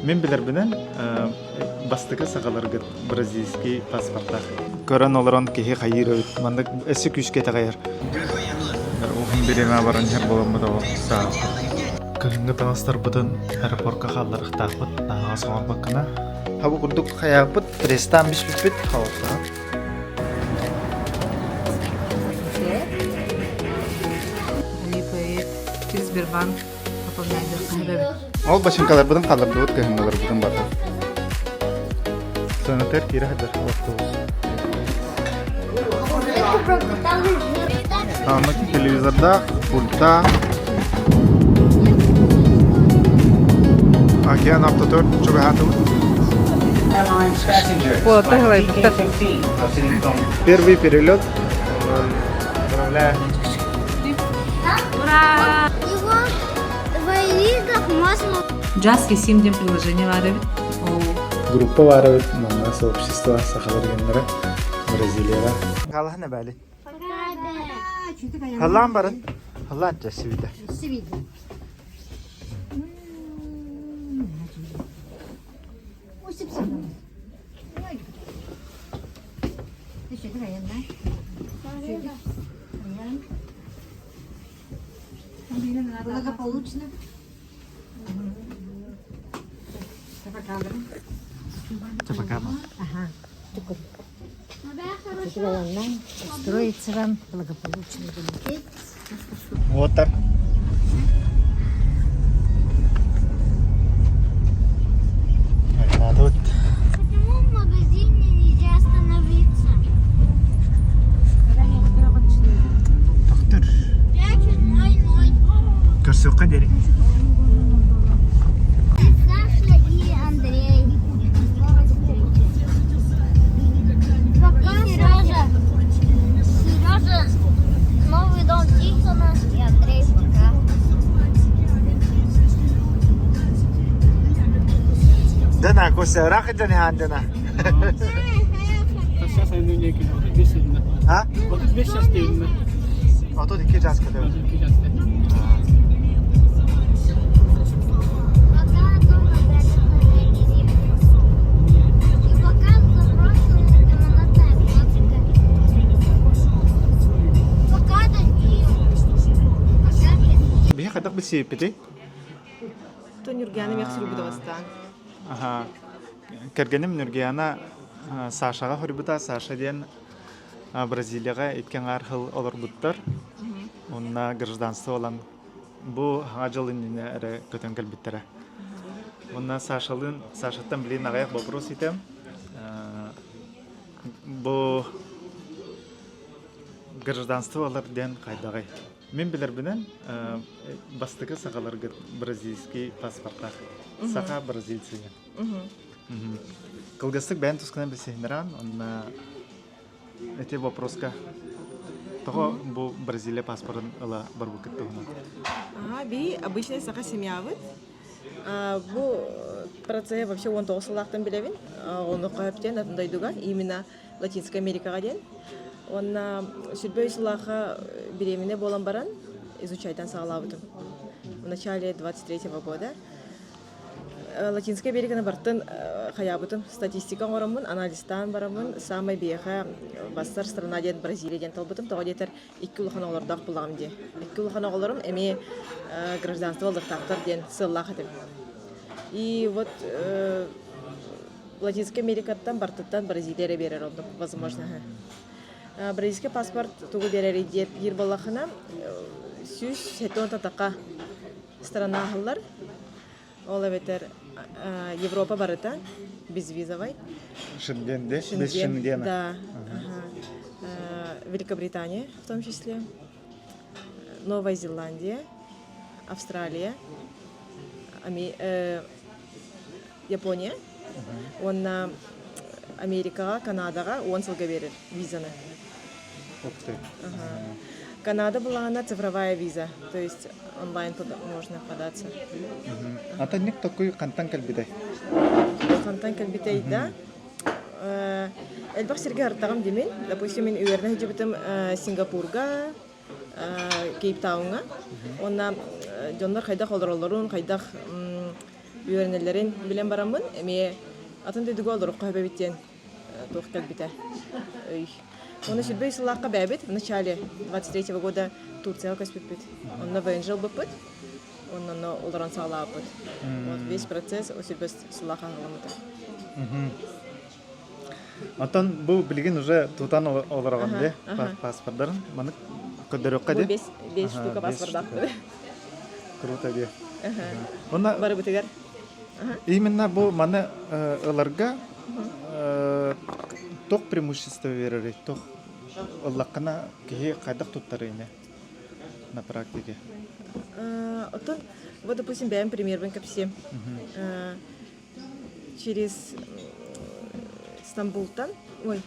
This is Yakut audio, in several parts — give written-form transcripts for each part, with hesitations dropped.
Мин билэрбинэн, бастакы сахаларгыт бразильский паспортаах. Көрөн олорон киһи хайыыр эбит. Маннык өссө күүскэ итэҕэйэр. Уһун бириэмэ баран иһэр буоламмыт оҕо сааспыт. Кыһыҥҥы таҥастарбытын аэропорка хаалларыахтаахпыт, таһаҕас оҥорбоккуна. Хабы курдук хайааппыт, пресстаан биспиппит, хаалсаҕа. Алипэй, через Сбербанк Ол бачыҥкаларбытын хааллардыбыт кыһыҥҥыларбытын барда. Санатар киирэ сылдьар автобус. Аны телевизордаах, пультаах. Океан автотор чугаһаатыбыт. Первый перелет. Поздравляю. Ура! Just Кисим диэн приложение баар эбит. Ол Группа баар эбит, манна сообщество сахалар геннара Бразилияҕа. Хаалаһын эбээли. Халлаан барын. Халлаан чэссибитэ. Благополучно. Ага. Строится вам благополучно долететь. Вот так. Надо вот. Почему в магазине нельзя остановиться? Доктор. 5.00. Көрсүөххэ диэри. Саша и Андрей. Пока, Сережа. Сережа, новый дом Тихона и Андрей пока. Дана, Костя, рахат дана. Сейчас 35 А? 35 час деймін. 32 час кэлэбит. 32 час Пока дома И пока заброшенная лимонадная фабрика. Пока дожди. Пока Биһи хайдах билсиэппитий? То Нюргяна мех сүрбүт бастаан. Аха. Кэргэним Нюргяна Сашаҕа хоруйбута. Саша диэн Бразилияҕа икки аҥаар сыл олорбуттар. Онно гражданство ылан бу саҥа дьыл иннинэ эрэ көтөн кэлбиттэрэ. Уонна Сашалыын, Сашаттан билигин аҕыйах вопрос итэм. Бу гражданство ылар диэн хайдаҕый? Мин билэрбинэн, бастакы сахаларгыт бразильский паспортаах. Саха бразильцы диэн. Кылгастык бэйэн тускунан билсиһиннэрэн, онно эти вопроска тоҕо бу Бразилия паспорын ыла барбыккыт туһунан? Ага, би обычный саха семьябыт. Бу процесс вообще 19 сыллаахтан билэбин. Ону көһөптен атын дойдуга, именно Латинскай Америкаҕа диэн. Уонна сүрбэ үс сыллаахха беременна буолан баран изучайтан саҕалаабытым. В начале 23 года. Латинскай Американы бартын хайаабытым, статистика оҥороммун, анализтаан бараммын, саамай биһиэхэ бассар страна диэн Бразилия диэн талбытым. Тоҕо диэтэр икки улахан оҕолордоох буллаҕым дии. Икки улахан оҕолорум эмиэ гражданство ылыахтаахтар диэн сыаллаах этим. И вот Латинскай Америкаттан бартыттан Бразилия эрэ биэрэр оннук возможно. Бразильскай паспорт тугу биэрэрий диэт биир буоллахына 170 татака страна аһыллар. Ол эбэтэр Европа барыта безвизовай. Шенген, да? Без Шенгена. Да. Великобритания в том числе. Новая Зеландия, Австралия, Япония уонна Америкаҕа, Канадаҕа уон сылга биэрэр визаны. Ух ты. Канада была цифровая виза, то есть онлайн можно податься. Ата ник такой хантан кэлбитэй? Хантан кэлбитэй да. Элбэх сиргэ артаҕым димин. Допустим, мин үөрэнэ сылдьыбытым Сингапурга, Кейптауҥҥа. Уонна дьоннор хайдах олороллорун, хайдах Үөрэнэллэрин билэн бараммын, эмиэ атын дойдуга олоруохха сөп эбит диэн туох кэлбитэ. Өй. Уонна сүрбэ сыллаахха бэйэбит в начале 23 года Турцияҕа көспүппүт. Онно ВНЖ ылбыппыт. Онно олорон саҕалаабыппыт. Вот весь процесс сүрбэ сыллаах аһылламмыта. Оттон бу билигин уже тутан олороҕун дии паспордарын маннык көрдөрүөххэ дии. Бес штука паспордаахпыт. Круто дии. Онно барыбытыгар. Именно бу маны ыларга туох преимущество берерий? Туох ыллаххына киһи хайдах туттарый ини на практике? Оттон вот допустим бэйэм примербин кэпсиэм. Через Стамбултан, ой,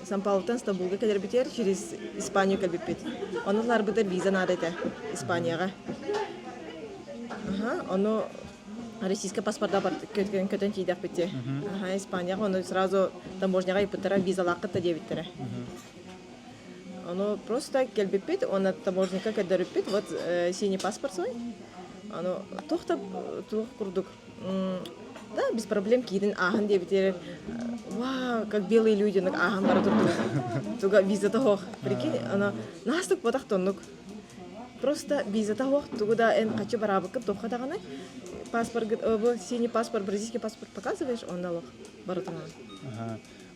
Сан-Паулутан Стамбулга кэлэрбитигэр через Испанию кэлбиппит. Ону ыларбытыгар виза наада этэ Испанияҕа. Аха, ону российскай паспорда көтөн көтөн тиийдэхпит дии. Аха, Испанияҕа ону сразу таможняҕа ыйыппыттара визалааххыт да диэбиттэрэ. Ону просто кэлбиппит уонна таможняка көрдөрүппүт вот синий паспорт свой. Ону туох да туох курдук да без проблем киирин ааһан диэбитигэр вау как белые люди ааһан бара турдубут туга визата суох прикинь оно наастык ботах тоннук просто визата суох тугу да эн хачы бараабыккын туохха даҕаны паспорт синий паспорт бразильский паспорт показываешь онно олох барытынан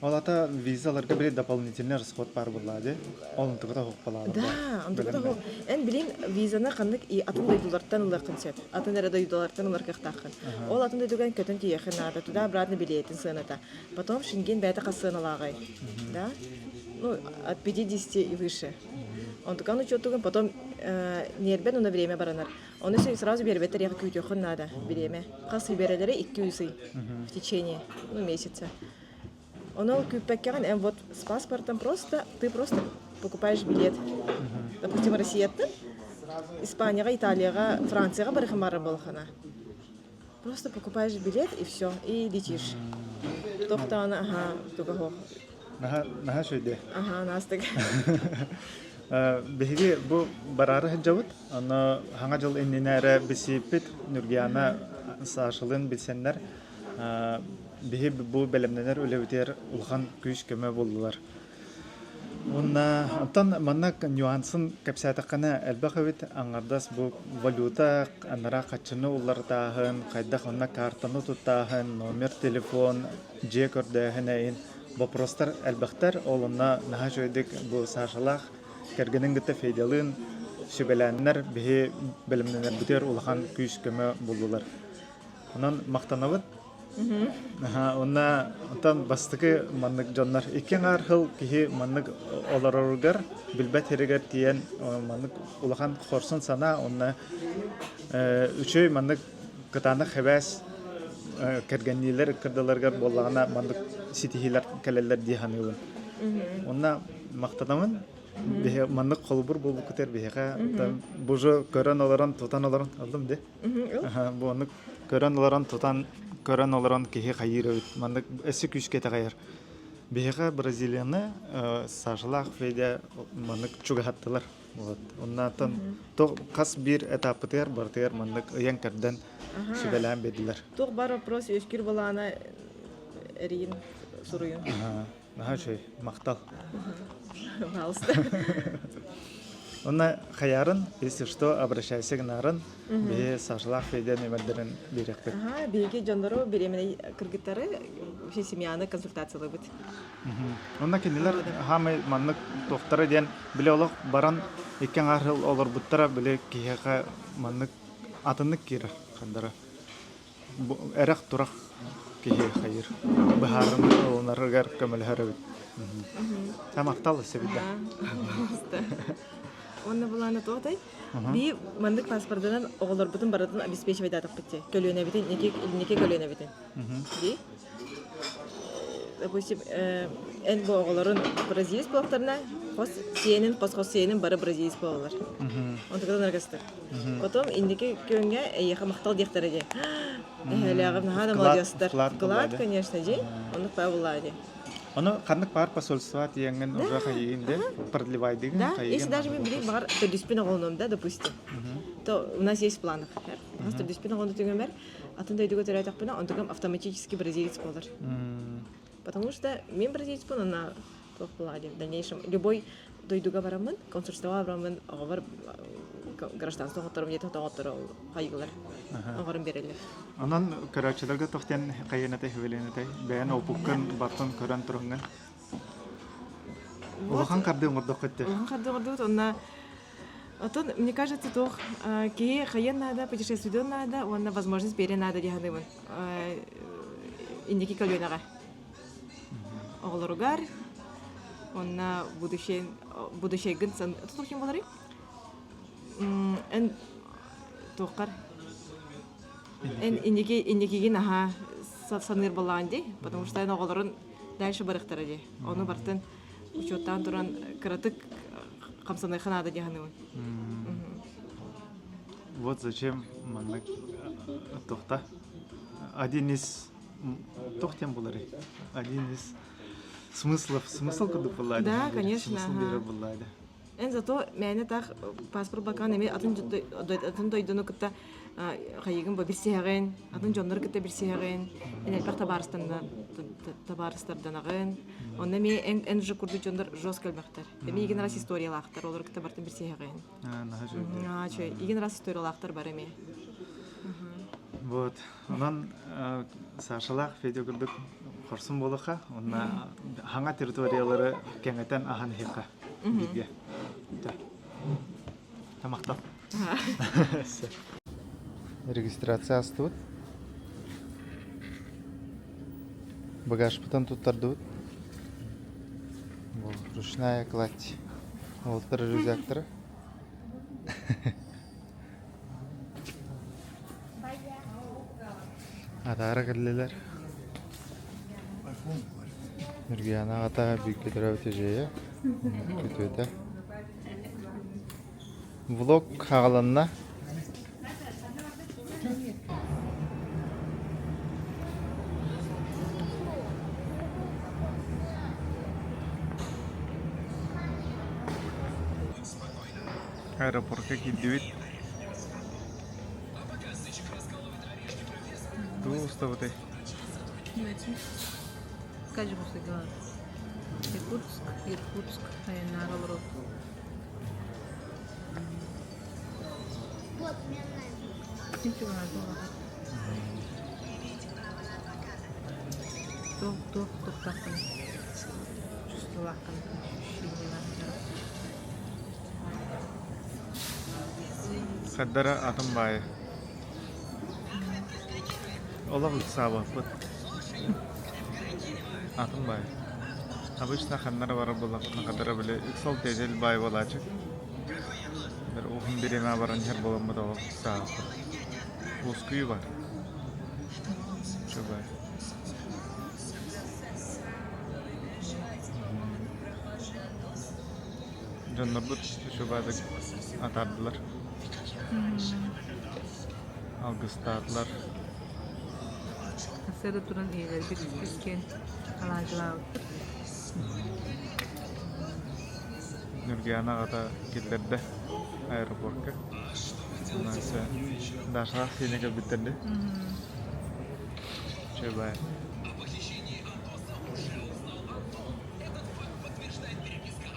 Ол ата визаларга били дополнительный расход баар буоллаа дии. Ол онтугута суох буолаалар. Да, онтугута суох. Эн билин визаны ханнык и атын дойдулартан ылыаххын сөп. Атын эрэ дойдулартан ылар кыахтааххын. Ол атын дойдуга эн көтөн тиийиэххин наада. Туда обратно билиэтин сыаната. Потом Шенген бэйэтэ хас сыаналааҕый? Да? Ну, от 50 и выше. Онтукан учеттугун потом нербен уна время баранар. Оны сразу биэрбэттэр яха күүтүөххүн наада бириэмэ. Хас ый берелери 200 ый в течение ну, месяца. Ону күүппэккэҕин эн вот с паспортом просто ты просто покупаешь билет. Допустим, Россияттан Испанияҕа, Италияҕа, Францияҕа барыхын баарар буолахына. Просто покупаешь билет и все, и летишь. Тохтоон, аха, туга суох. Наһаа наһаа үчүгэй. Аха, наастык. Биһиги бу бараары сылдьабыт. Ону Хаҥа дьыл иннинэ эрэ билсибиппит Ньургуйаана Сашалыын билсэннэр биһи бу бэлэмнэнэр үлэбитигэр улахан күүс-көмө буоллулар. Уонна оттон манна нюансын кэпсээтэххинэ элбэх эбит. Аҥардас бу валюта анараа хаччыны уларытааһын, хайдах онно картаны туттааһын, номер телефон, дьиэ көрдөөһүн эйин боппуруостар элбэхтэр. Ол онно наһаа үчүгэйдик бу Сашалаах кэргэнин кытта Федялыын сүбэлээннэр биһи бэлэмнэнэрбитигэр улахан күүс-көмө буллулар. Онон махтанабыт. Уонна онтон бастакы маннык дьоннор икки аҥаар сыл киһи маннык олороругар билбэт сиригэр тиийэн маннык улахан хорсун санаа уонна үчүгэй маннык кытаанах хэбээс кэргэнниилэр ыккардыларыгар буоллаҕына маннык ситиһиилэр кэлэллэр дии саныыбын. Уонна махтанабын биһи маннык холобур буолбуккутугар биһиэхэ бу же көрөн олорон тутан олорон алдым дии Бу оннук көрөн олорон тутан көрөн олорон киһи хайыыр эбит. Маннык өссө күүскэ итэҕэйэр. Биһиэхэ Бразилияны Сашалаах Федя маннык чугаһаттылар. Вот. Оннуттан хас биир этаппытыгар барытыгар маннык ыйан-кэрдэн сүбэлээн биэрдилэр. Туох бар вопрос үөскүүр былаана эрийин суруйун. Наһаа үчүгэй, махтал. Пожалуйста. Онно хайаарын, если что, обращайся гынарын, биһи Сашалаах Федя нүмердэрин биэриэхпит. Ага, биһиги дьоннору беременный кыргыттары вообще семьяны консультациялыыбыт. Онно кинилэр хаамай маннык туохтара диэн били олох баран икки аҥаар сыл олорбуттара били киһиэхэ маннык атыннык киирэр хандара. Эрэх-турах киһи хайыр быһаарыныы ылынарыгар көмөлөһөр эбит. Махтал өссө бирдэ. Уонна былаана туотай? Би маннык паспорданан оҕолорбутун барытын обеспечивайдаатахпыт дии. Көлүөнэбитин, инники көлүөнэбитин. Ди. Допустим, эн бу оҕолорун бразилец буолтарына, хос сиэнин, хос-хос сиэнин бары бразилец буолалар. Онтукатын аргастар. Потом инники күөҥҥэ эйиэхэ махтал диэхтэрэ дии. Эһээлээҕим наһаа да молодецтар. Вклад, конечно, дии. Оннук баа буллаа дии. Ону ханнык баар посольство тиэҥҥин уже хайыгын де продлевайдыгын Да, если даже мен билим баҕар төрдүспүн оҕолонуом да, допустим, то у нас есть в планах. Хас төрдүспүн оҕону түҥөмөр. Атын дойдуга төрөөтөхпүнэ, онтукам автоматически бразилец буолар. Потому что мен бразилецпын, она туох буолаа диэн, в дальнейшем любой дойдуга бараммын, консульствоҕа бараммын, оҕобор гражданство оҕотторум диэтэ оҕотторо хайыылар оҕорун биэрэллэр. Онон көрөөччүлэргэ туох диэн хайыанатай хүбэлиэнатай бэйэн опуккун бартын көрөн туруҥҥун. Улахан хардыы оҥордоххо этте. Улахан хардыы оҥордубут уонна Оттон, мне кажется, туох киһи хайыан наада, путешествуйдуон наада уонна возможность биэриэн наада дии саныыбын. Инники көлүөнэҕэ. Оҕолоругар уонна будущее будущегын туох ким буоларый? Эн туоххар эн инники инникигин аһаа саныыр буоллаҕын дии, потому что эн оҕолорун дальше барыахтара дии. Ону бартын учуоттаан туран кыратык хамсаныахха наада дии саныыбын. Вот зачем маннык туохта один из туох диэн буоларый? Один из смыслов смысл курдук буоллаа Да, конечно, Смысл биэрэр буоллаа Эн зато мээнэ таах паспорт бакаан эмиэ атын атын дойдуну кытта хайыгын бу билсиһэҕин, атын дьоннору кытта билсиһэҕин, эн элбэх табаарыстарданаҕын. Онно эмиэ эн эн же курдук дьоннор жестко элбэхтэр. Эмиэ игин раз историялаахтар, олору кытта бартын билсиһэҕин. Наһаа үчүгэй. Игин раз историялаахтар бар эмиэ. Вот. Онон Сашалаах Федя курдук хорсун буолуохха, уонна хаҥа территориялары кэҥэтэн аһан иһиэххэ бииргэ. Тамақтан. Регистрация астыбыт. Багажпытын туттардыбыт. Ручная кладь. Уолаттар рюкзактара. Атаара кэллилэр. Ньургуйаана аҕата бииргэ төрөөбүт эдьиийэ, күтүөтэ. Влог хааланна. Аэропортка киирдибит. Тугу устабытай? Кажбусыга. Иркутск, Иркутск, айаннаары олорор. Вот, мне нравится. Ким чугаһаатын Туох туох туохтааххын чувстволааххын ощущениелааххын Хардара атын баайы. Олох ыксаабаппыт. Атын баайы. Обычно ханнара барар буоллахпытына хатара били ыксал тиэтэл баай буолааччы. Уһун бириэмэ баран иһэр буоламмыт олох ыксаабаппыт. Уоскуйуу бар. Үчүгэй. Дьоннорбут үчүгэйдик атаардылар. Алгыстаатылар. Сарсыарда туран ийэлэрбит иккиэн алаадьылаабыппыт. Ньургуйаана аҕата киллэрдэ аэропортка. Дашалаах сиэнэ кэлбиттэр дии. Үчүгэй.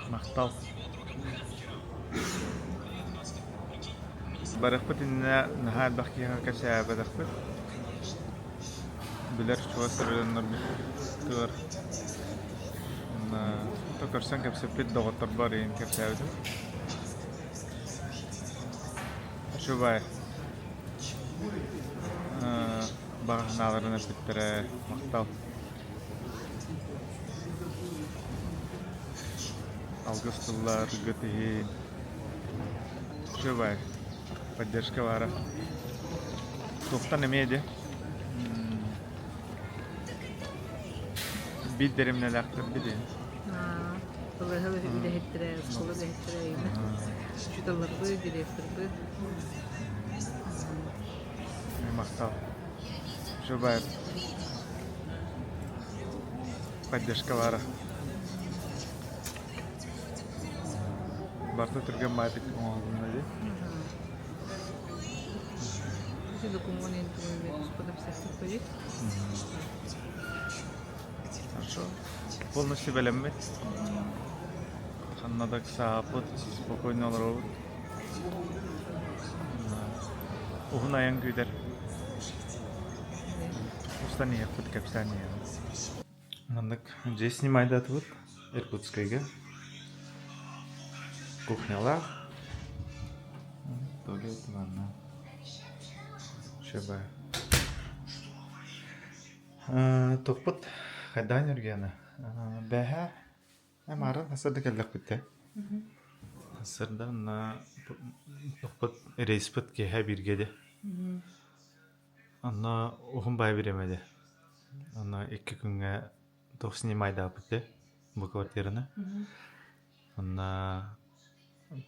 Махтал. Барыахпыт иннинэ наһаа элбэх киһиэхэ кэпсээбэтэхпит. Билэр чугас дьоннорбутугар уонна көрсөн кэпсэппит доҕотторбор иһин кэпсээбитим. Үчүгэй. Баҕа санааларын эппиттэрэ махтал. Алгыс тылларгыт иһин үчүгэй поддержка баара. Туохтан эмиэ дии биир дэримнэлээхтэрбит иһин. Балыыһа үлэһиттэрэ, оскуола үлэһиттэрэ учууталларбыт, директорбыт. Махтал. Үчүгэй поддержка баара. Барыта түргэн баайдык оҥоһулунна дии. Ити докумуон иһин тугун Хорошо. Полностью бэлэммит. Ханна да ыксааппыт, спокойно олоробут. Уһун айан күүтэр. Устан иһиэхпит, кэпсээн иһиэхпит. Маннык дьиэ снимайдаатыбыт Иркутскайга. Кухнялаах. Туалет, ванна. Шеба. Тохпут хайдаан Юргена? Бэһэ Маара сарда кэллэхпит да. Сарда онно тохпут рейспит киэһэ бииргэ де. Онно уһун баай бириэмэ Онно икки күҥҥэ туох снимайдаабыт де бу квартираны. Онно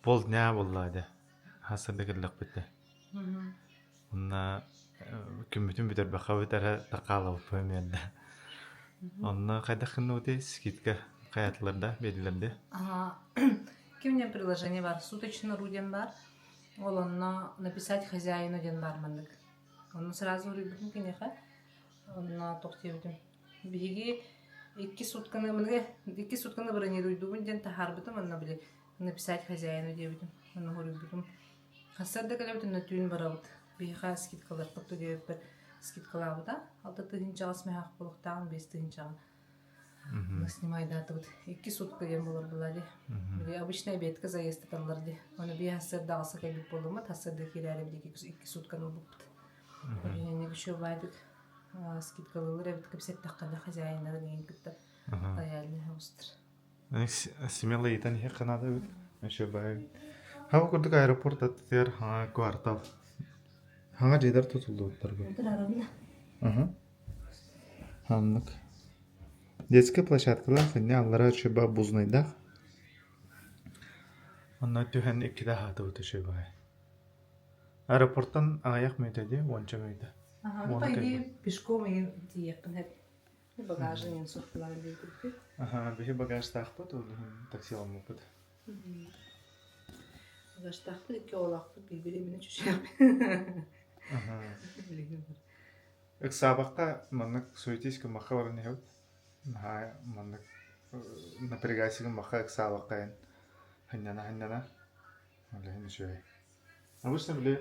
полдня буолла де. Хасырда кэллэхпит де. Онно күммүтүн бүтэрбэххэ бүтэрэ такаалабыппын үөрдэ. Онно хайдах гынныбытый скидка хайатылар да биэрдилэр да? Ага. Ким мне приложение бар? Суточный ру диэн бар. Ол онно написать хозяину диэн бар маннык. Онно сразу уруйбутум киниэхэ. Онно туох диэбитим. Биһиги икки сутканы мыныгы икки сутканы бронируйдубун диэн таһаарбытым онно били написать хозяину диэбитим. Онно уруйбутум. Сарсыарда кэлэбит уонна түүн барабыт. Биһиэхэ скидкаларбыт диэбиппэр скидкалаабыта. 6 тыһыынчаҕа смеһаах буолуохтааҕын 5 тыһыынчаҕа снимайдаатыбыт. Икки сутка диэн буолар буолла дии. Били обычно обедка заездаталлар дии. Ону биир сарсыарда аҕыса кэлбит буоллуммут, сарсыарда киирээри били икки сутканы ылбыппыт. Ол еще баайдык скидкалыылар эбит кэпсэттэххинэ хозяиннарын иһин кытта лояльный оҕустар. Смело ыйытан иһиэххэ наада эбит. Еще баай. Хаба курдук аэропорт аттыгар хаҥа квартал. Хаҥа дьиэлэр тутуллубуттар бу. Аха. Ханнык. Детская площадкалаах инне аллара чуба бузнайдаах. Онно түһэн иккитэ аһаатыбыт үчүгэй баҕайы. Аэропорттан аҕыйах мүнүүтэ дии, уонча мүнүүтэ. Ага, ну по идее пешком и тиийиэххин сөп. Багажын иһин суохтулаан диэбиппит. Аха, биһи багажтаахпыт, ол иһин таксиламмыппыт. Багажтаахпыт икки оҕолоохпут биир именно чүчээхпит. Аха. Ыксаабакка маннык суетись гыммакка баран иһэбит. Наһаа маннык напрягайся гыммакка ыксаабакка эн хынньана-хынньана. Ол иһин үчүгэй. Обычно били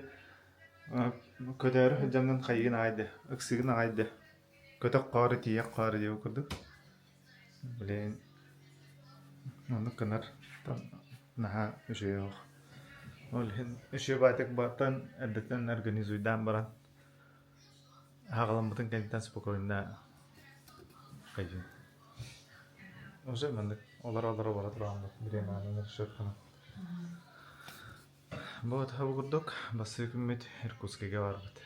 көтөөрү сылдьаҥҥын хайыгын аҕай да, ыксыгын аҕай да, көтөх хоору тиийэх хоору диэбит курдук. Блин, оннук гынар наһаа үчүгэй олох. Ол иһин үчүгэй баайтык бааттан эрдэттэн организуйдаан баран аҕаламмытын кэнниттэн спокойно хайыы. Уже маннык олоро-олоро бара турааммыт бириэмэҕинэн решет гынан. Бу бу курдук бастакы күммүт Иркутскайга барбыт.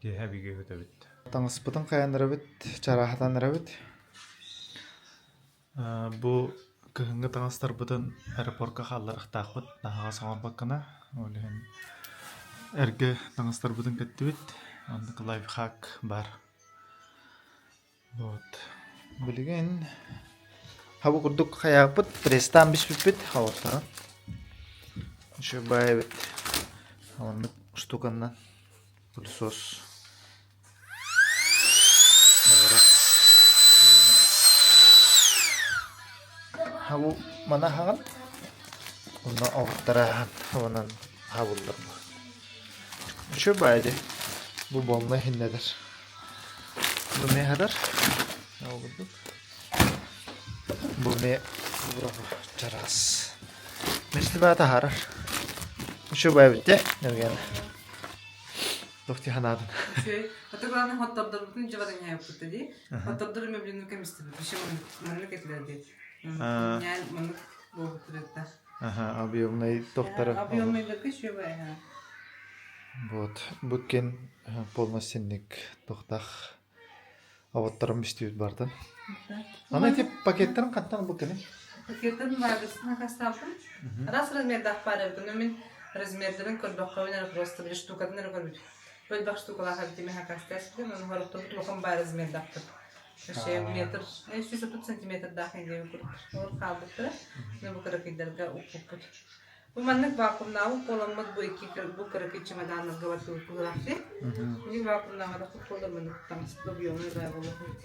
Киэһэ бигэ көтөбүт. Таҥаспытын хайаннарабыт, чарааһатаннарабыт. Бу кыһыҥҥы таҥастарбытын аэропорка хаалларыахтаахпыт, наһаа оҥорбоккуна. Ол иһин эргэ таҥастарбытын кэттибит. Оннук лайфхак баар. Вот. Билигин хабы курдук хайааппыт, пресстаан биспиппит хаҕыстара. Еще баайбыт. Оннук штуканнан пылесос Хабу мана хаҕан онно оҕуттарааһан онон хабыллар бу. Еще баайды. Бу буолла иһиннэдэр. Бу эмиэ хатар. Ол курдук. Бу эмиэ чараас. Мистибаа таһаарар. Үчүгэй эбит Нөргэн. Туох дии санаатын? Үчүгэй. Ата главное хоттордорбутун дьэ баран яппыт дии. Хоттордор мөблүнү кэмистибит. Еще маннык этилэр дии. Нян маннык буолбуттар. Аха, объемный тохтары. Объемныйдарга үчүгэй. Вот, бу кен полностенник тохтах оботторун бистибит бартын. Аны ити пакеттарын хантан бу кини? Пакеттарын вагасына хастааппын. Раз размердаах баар эбит. Ону мин размердарын көрбөххө эрэ просто били штукатын эрэ көрбүт. Бөлбөх штукалаах эбит тимэ хакастаспытым, ону хорохтобут улахан баар размердаахпыт. Вообще метр, 130 сантиметрдаах индиэби курдук. Олор хаалбыттара. Ну бу кыракыйдарга укпуппут. Бу маннык вакуумнаабыт буоламмыт бу икки бу кыракый чемоданнарга бартыбыт Мин вакуумнааҕа буолар маннык таҥаспыт объемнай баа буолуох эбит.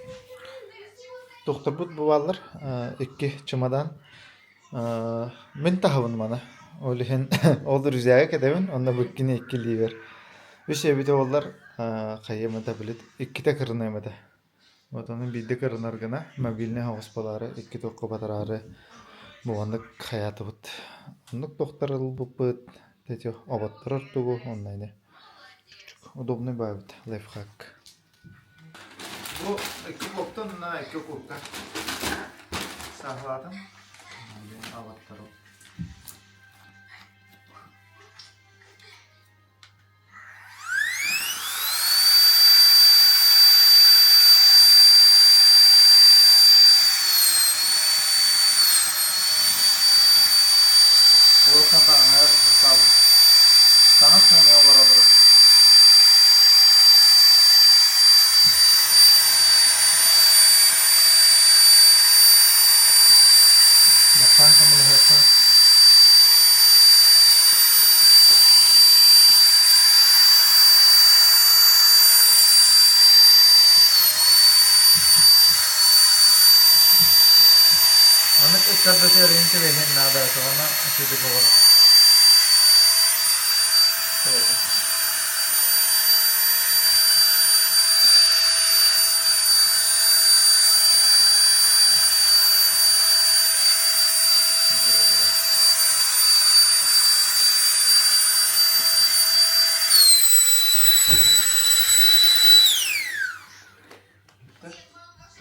Тохторбут бу бааллар икки чемодан. Мин таһабын маны. Ол иһин ол рюкзагы кэтэбин, онно бу иккини икки илиибэр. Үс эбитэ буоллар хайыам этэ билит иккитэ кырыныам этэ. Вот ону биирдэ кырынар гына мобильнай оҕус буолаары икки туохха батараары бу маннык хайаатыбыт. Оннук туохтар ылбыппыт эти оботторор тугу онно ини удобный баабыт лайфхак. Бу икки куоптан на икки курка сааһылаатым. Оботтору. Улахан таҥаһар таҥас нөҥүө олоро турар. Баппаан көмөлөһүөххэ. Маннык ыккардатыгар иһин түбэһиэн наада, саҕана үчүгэй оҕолор.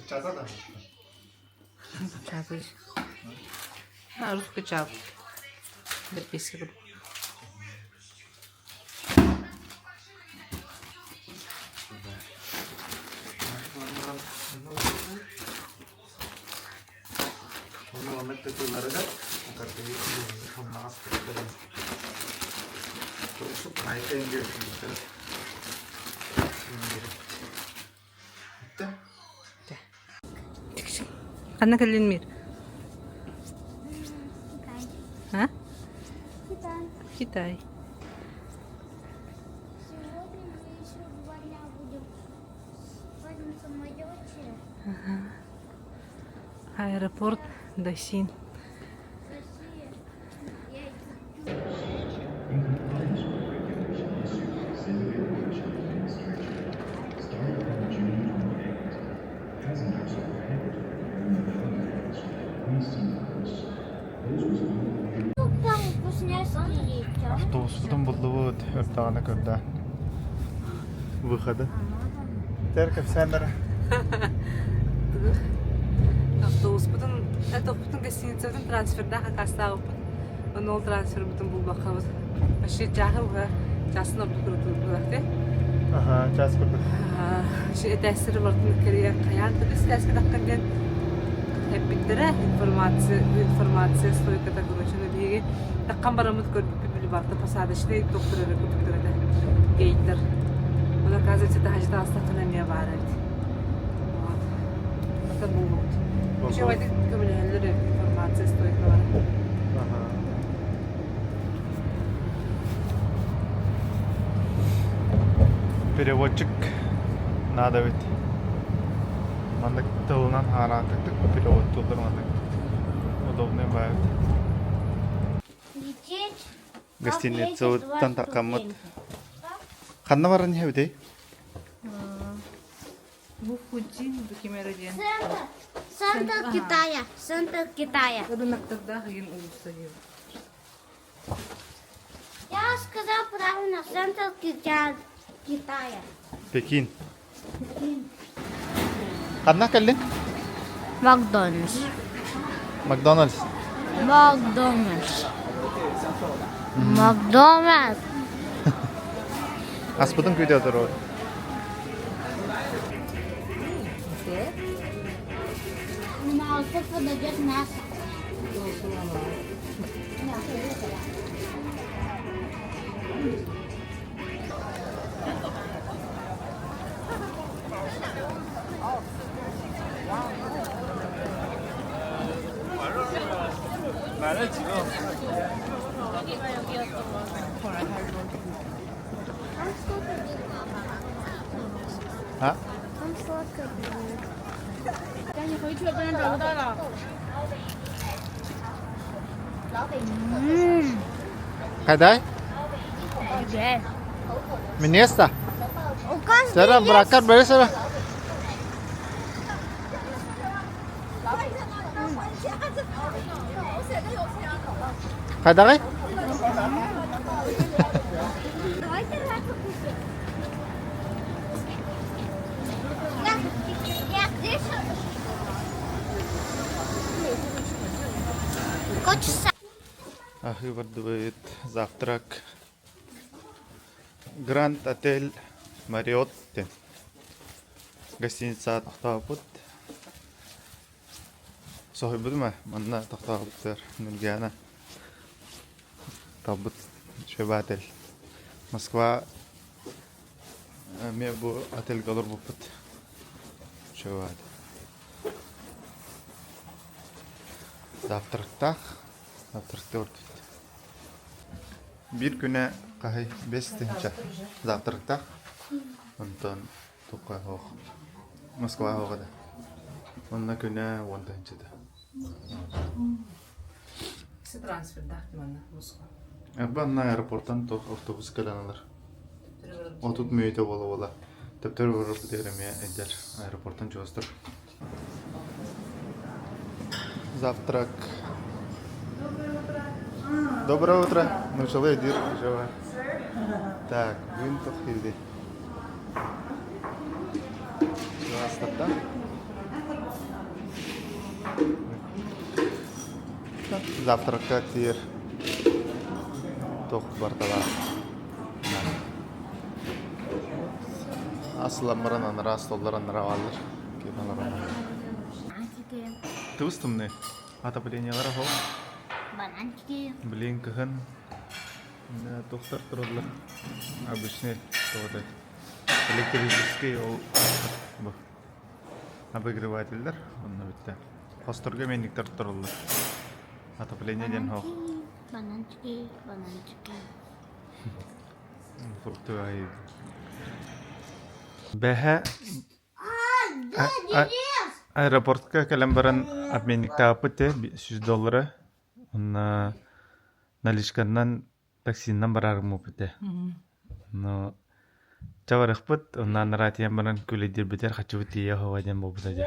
Чата да. Чапый. А, русский чап. Бэрпиэскэ Оны маннык тытыыларыгар хамнаҕас Ханна кэллин Мир? А? Китай. Китай. Сегодня мы еще 2 дня будем в этом самолете. Аэропорт Дасин. Россия. Я Там вкусняшки есть. а? Автобуспутун буллубут, өртөҕүнэ көрдө. Выходы. Тэр кэпсээннэр Автобуспутун, автобуспутун гостиницабытын трансфердаах аккаастаабыппыт. Ону ол трансфербытын булбаккабыт. Вообще чааһы уга часын ордук ырытылбылар Аха, час курдук. Этээстери бартын кэрийэн хайаан да бистээскэ таххан диэн эппиттэрэ информация информация стойката короче биһиги таххан бараммыт көрбүппүт били барыта посадочный доктор эрэ курдуктар этэ гейтер он оказывается таһырдьа таҕыстаххына эмиэ баар эбит вот это буллубут үчүгэйдик көмөлөһөллөр информация стойкалара. Аха. Переводчик надо ведь. Маннык тылынан хараатыктык переводтууллар маннык удобный баайбыт. Лететь. Гостиницабыттан такаммыт. Ханна баран иһэбитий? Бу Фудзин бу ким эрэ диэн. Центр. Центр Китая. Центр Китая. Ырыынактардаах игин уулусса диэн. Я сказал правильно. Центр Китая. Китая. Пекин. Ханна кэллиҥ? Макдональдс. Макдональдс. Макдональдс. Макдональдс. Аспытын күүтэ олорор. На тут подойдет мясо. А? Там сладкое будет. Хайдай? Минеста? Сара, бракар, бери сара. Хайдаҕый? Давайте рака купим. Хочется. Аһыы бардыбыт завтрак. Гранд Отель Мариот диэн гостиницаҕа тохтообут. Соһуйбутум ээ, манна тохтообуттар Нургиана талбыт үчүгэй отель. Москва эмиэ бу отельга олорбуппут. Үчүгэй отель. Завтрактаах, завтракты ордут. Биир күнэ хаһый 5000 завтрактаах. Онтон Тука ох. Москва оҕо да. Онно күнэ 10 тыһыынчата. Трансфердаах манна Москва. Арба анна аэропортан туох автобус кэлэн ылар. 30 мүнүүтэ буола-буола. Төптөрү барар эмиэ эдэр аэропортан чугастар. Завтрак. Доброе утро. Начало эдир жива. Так, бүгүн туох киирди? Чугастарда. Завтракка тиер туох барталаах. Асыламмаран анараа столлар анараа бааллар. Тыбыс тымныы. Отоплениелара ол. Бананчики. Блин, кыһын туохтар тураллар. Обычный тоҕо электрический ол бу обогревателлэр онно бүттэ. Хосторго мэнниктэр тураллар. Отопление диэн суох. Бананчики, бананчики. Фруктовай. Бэһэ Аэропортка кэлэн баран обменниктаабыппыт ээ 100 доллара уонна наличканнан таксиннан бараарыммыппыт ээ. Но чэ барыахпыт, онно анараа тиийэн баран күлэйдиирбитигэр хаччыбыт тиийиэ суоҕа диэн буолбута дии.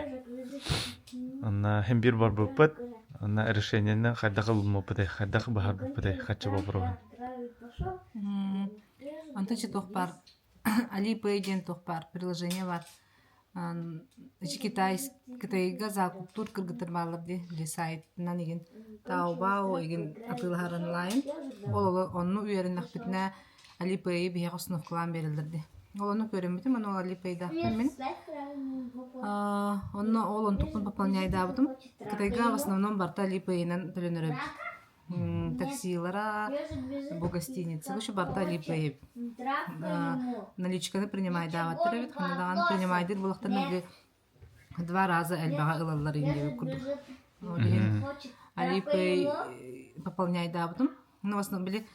Онно син биир барбыппыт, онно решениены хайдах ылыммыппытый, хайдах быһаарбыппытый хаччы боппуруоһун? Онтон ичи туох баар Alipay диэн туох баар приложение баар. Ичи Китай Кытайга закуптуур кыргыттар бааллар дии или сайтынан игин Taobao игин атыылаһар онлайн. Ол онну үөрэннэхпитинэ Alipay биһиэхэ установкалаан биэрэллэр дии. Ол ону көрөммүтүм, ону ол Alipayдаахпын мин. Онно ол онтукпун пополняйдаабытым. Кытайга в основном барыта Alipay-нан төлөнөр эбит. Таксилара, бу гостиница, еще барыта Alipay. Наличканы принимайдаабаттар эбит, ханна даҕаны принимайдыыр буоллахтарына били два раза элбэҕи ылаллар иҥиэбит курдук. Ол иһин Alipay пополняйдаабытым. Ну, в основном били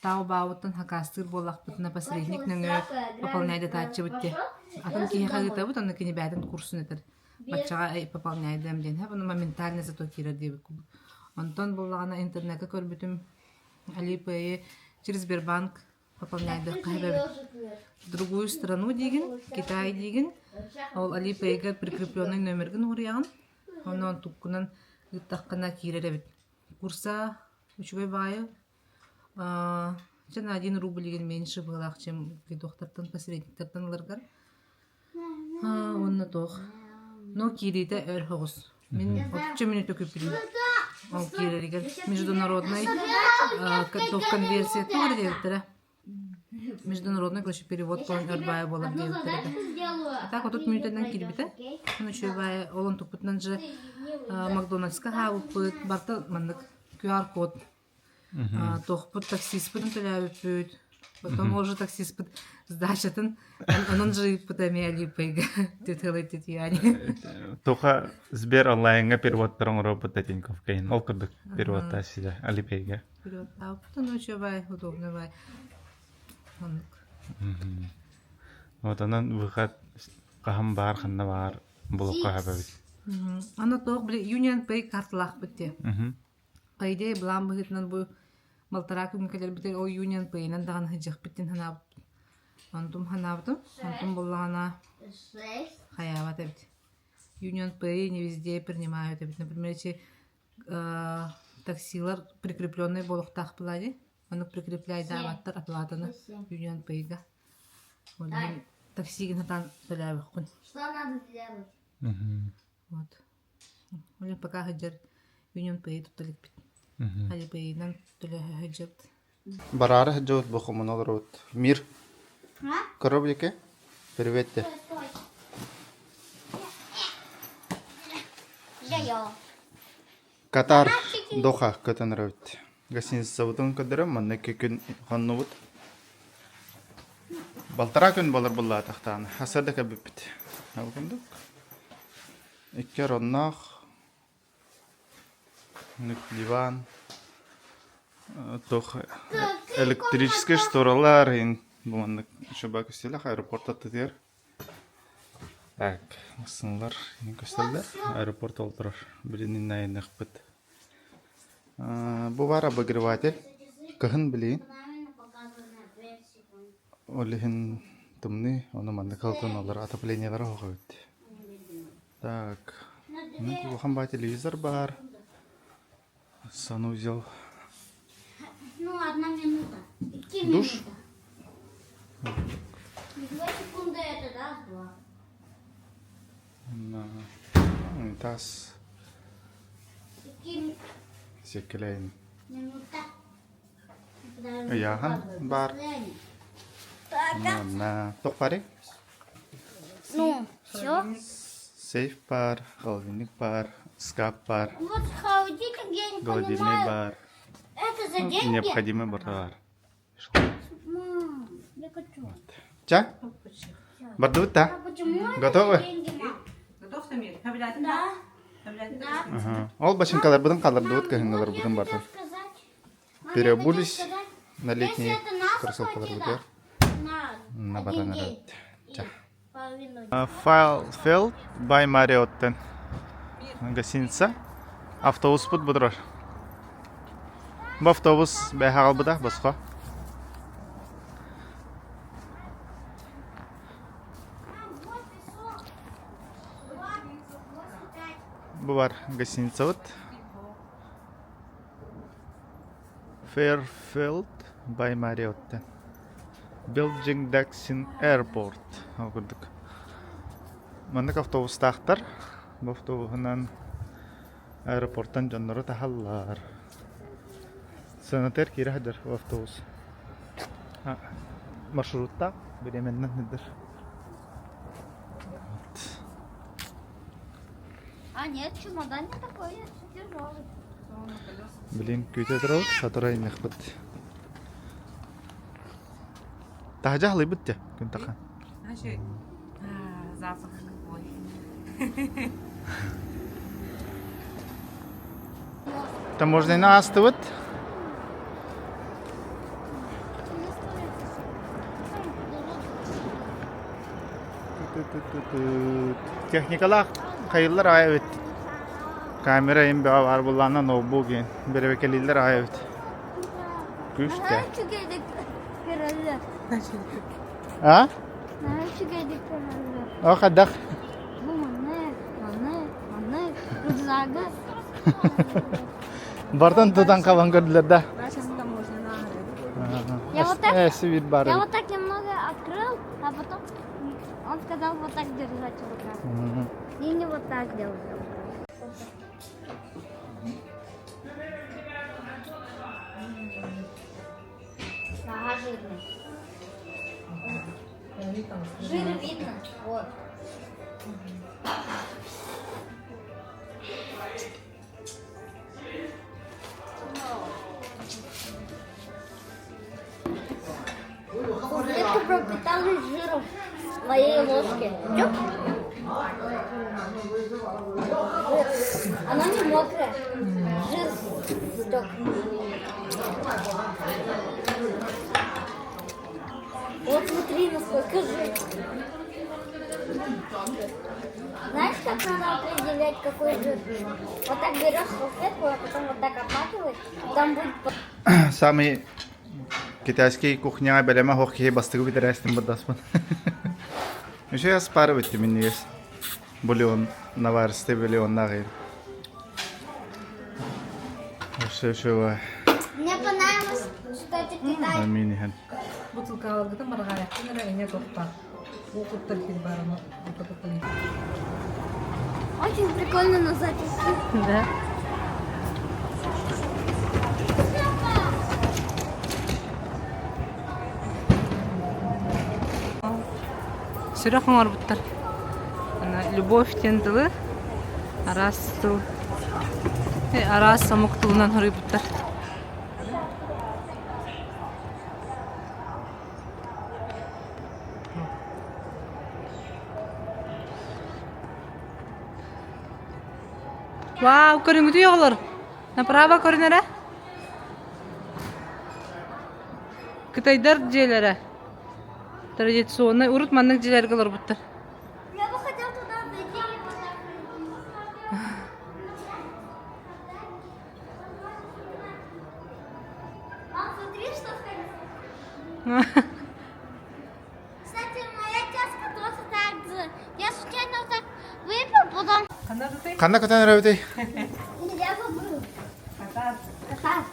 Таобаоттан хакаастыыр буоллахпытына посредник нөҥүө пополняйдатааччыбыт дии. Атын киһиэхэ ыытабыт, онно кини бэйэтин курсун этэр. Баччаҕа пополняйдыам диэн. Ону моментально зато киирэр диэбит курдук. Онтон буоллаҕына интернеккэ көрбүтүм Alipay через Сбербанк пополняйдыахха сөп эбит. Другую страну диигин, Китай диигин, ол Alipay-га прикрепленный номергын уурайаҕын, онон туккунан ыыттаххына киирэр эбит. Курса үчүгэй баайы Чэ на один рубль игин меньше быһыылаах чем доктортан посредниктартан ыларгар. Уонна туох. Но киириитэ өр соҕус. Мин 30 мүнүүтэ күүппүтүм. Ол киирэригэр международный туох конверсия туох эрэ диэбиттэрэ. Международный короче перевод буолан өр баайа буолар диэбиттэр этэ. А так 30 мүнүүтэнэн киирбитэ. Ону үчүгэй баайа ол онтукпутунан же Макдональдска хаалбыппыт. Барыта маннык QR-код Туохпут таксиспытын төлөөбүппүт. Потом уже таксиспыт сдачатын, онон жыыппыта эмиэ Алипейга тетелый тетяне. Тоха Сбер онлайнга переводтар оҥоробут да Тинькофф кайын. Ол курдук переводтаа сиде Алипейга. Переводтаабыт, ну үчүгэй, удобный бай. Оннук. Вот онон выход хаһан баар, ханна баар булукка хабабит. Аны тоох били Union Pay карталаахпыт те. По идее былаан быһыытынан бу балтараа күҥҥэ кэлэрбитигэр ол Union Pay-нан даҕаны сылдьыахпыт диэн санаабыт. Онтум санаабытым, онтум буллаҕына хайаабат эбит. Union Pay не везде принимают эбит. Например, эти таксилар прикрепленные буолуохтаах была дии. Ону прикрепляйдаабаттар оплатаны Union Pay-га. Ол иһин таксигын сатаан төлөөбөххүн. Что надо сделать? Вот. Ол пока сылдьар Union Pay тутта иликпит. Alipay'ынан төлөһө сылдьабыт. Бараары сылдьабыт бу хомуна олоробут. Мир. Коробляке. Привет те. Катар Доха көтөн эрэбит. Гостиницабытын көрдөрөн манна икки күн хоннубут. Балтараа күн болар буллаатахтааны. Хасарда кэлбиппит. Ол курдук. Икки оронноох диван, туох электрическэй шторалар иһин бу маннык шуба көстүүлэх аэропорт аттытыгар. Так, массыыналар көстөллөр. Аэропорт ол турар. Билигин айанныахпыт. Бу баар обогреватель. Кыһын билигин. Ол иһин тымныы, ону маннык алтын отоплениелара оһох эбит. Так, ну улахан баа телевизор баар. Санузел. Ну, одна минута. Икки Душ? минута. 2 секунды это раз, два. На унитаз. Икки Сиэккэлэйин. минута. Ыйааһын баар. На туох баарый? Ну, все. Сейф баар, холодильник баар, шкаф баар, Вот холодильник я не холодильник понимаю. баар. Это за деньги? Необходимый бар. Мам, я хочу. Ча? Бардыбыт да? А почему это Готовы? за деньги, мам? Готов, Самир? Хабилятин? Да. Хабилятин? Да. Ага. Ол башенкаларбытын қалдырдыбыт, Мам, кыһыҥҥыларбытын вот я бартын. хотела сказать. Мам, я Переобулись хотела сказать, на летние Если это наша кроссовкалар квартира, на На один баран день. Ча. И половину. Fairfield by Marriott гостиница. Автобуспут бу турар. Бу автобус бэйэ хаалбыта босхо. Мам, вот песок. 2, 8, 5. Бу бар гостиницабыт. Fairfield by Marriott. Beijing Daxing Airport. Ол курдук. Маннык автобустаахтар. Бу автобуһунан аэропортан дьоннору таһаллар. Сыанатыгар киирэ сылдьар бу автобус. Маршруттаах бириэмэннэн сылдьар. А нет, чемодан не такой тяжелый. Билин күүтэ турабыт, сотору айанныахпыт. Таһдьа аһылыйбыт дьэ, күн тахан. Значит, запах какой. Таможняны аастыбыт. Техникалаах хайыллар аҕай эбит. Камера им бөҕө баар буоллаҕына ноутбук диэн бэрэбэкэлииллэр аҕай эбит. Күүстээх. А? О, хайдах? Бартан тутан хабан көрдүлэр да. Я вот так, Э, сибир бар я эбит. вот так немного открыл, а потом он сказал вот так держать в руках. И не вот так делать. в руках. Ага, жирный. Жир видно. Вот. Осталось жиром в моей ложке. Чё? Жир. Оно не мокрое. Жир стек. Вот смотри, насколько жир. Знаешь, как надо определять, какой жир? Вот так берешь салфетку, а потом вот так обмакиваешь, там будет Самый китайский кухняҕа бэлэмэ суох киһи бастакы бүтэрээстин бырдаспын. Үчүгэй ас баар эбит минньигэс. Бульон, наваристый бульоннаах иһин. Өссө үчүгэй. Мне понравилось, что это Китай. Мин иһэн. Бутылкаларгытын барҕаайахтын эрэ эҥэ тохтоо. Уу куттар сир баар ону Очень прикольно назад идти. Да. Сүрэх оҥорбуттар. Любовь диэн тылы араас тыл араас омук тылынан хоруйбуттар. Вау, көрүҥүтүй оҕолор! Направо көрүнэрэ. Кытайдар дьиэлэрэ. Традиционный урут маннык дьиэлэргэ олорбуттар. Я бы хотел туда зайти и вот так. Мам, смотри, что в конце. Кстати, моя чашка тоже так же. Я случайно вот так выпил, потом... Ханна көтөн эрэбитий? Я забыл. Катар. Катар.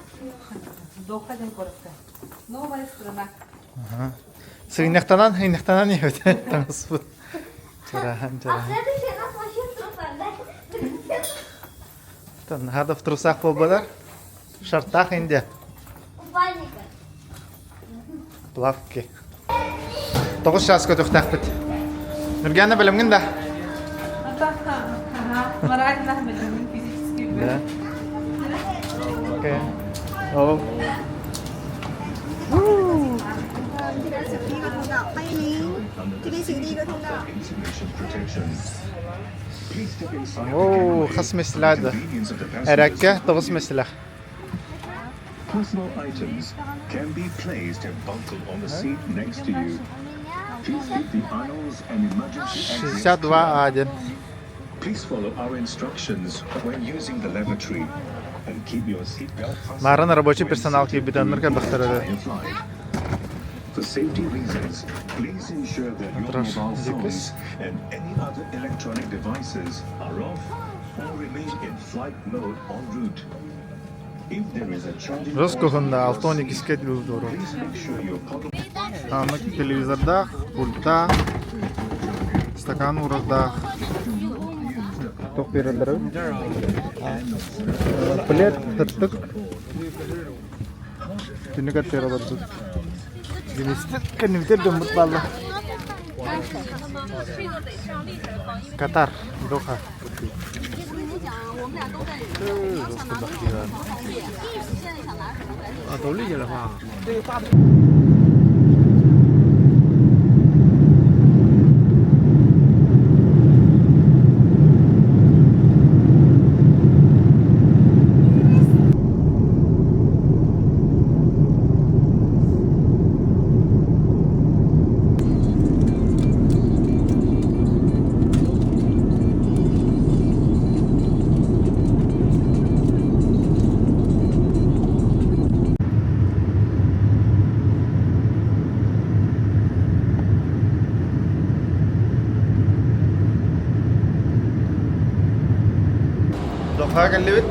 Доха диэн куоракка. Новая страна. Сыгынньахтанан, сыгынньахтанан иһэбит таҥаспыт. Чарахан, А в чарахан. следующий раз вообще в трусах, да? Наһаа да в трусах буолбатар. Шартах Индия. Купальника. Плавки. Тоҕус чаас көтөхтөхпүт. Нургиана бэлэмҥин да? Морально бэлэммин физически. Да. Окей. О. 这边是第一个通道，欢迎您。这边是第一个通道。 Оо, хас миэстэлээх да. Эрэккэ тоҕус миэстэлээх. Personal items can be placed and buckled on the seat next to you. Please keep the aisles and emergency exits 62 clear. А1. Please follow our instructions when using the lavatory and keep your seatbelt fastened Марын рабочий when персонал seated киирбит оннук during the элбэхтэр этэ. entire flight. For safety reasons, please ensure that your Atrox mobile дикис. phones and any other electronic devices are off or remain in flight mode en route. If there is a charging port Роскохунда near your алтон seat, иккискэ дылы please make sure your pocket Аны телевизордаах, пультаах, стакан уурардаах. Туох биэрэллэр эбит? Плед, сыттык. Түнүк аттыгар олорбут. Денистер кэннибитигэр дьоммут бааллар. Катар, Доха. Дохаҕа кэллибит.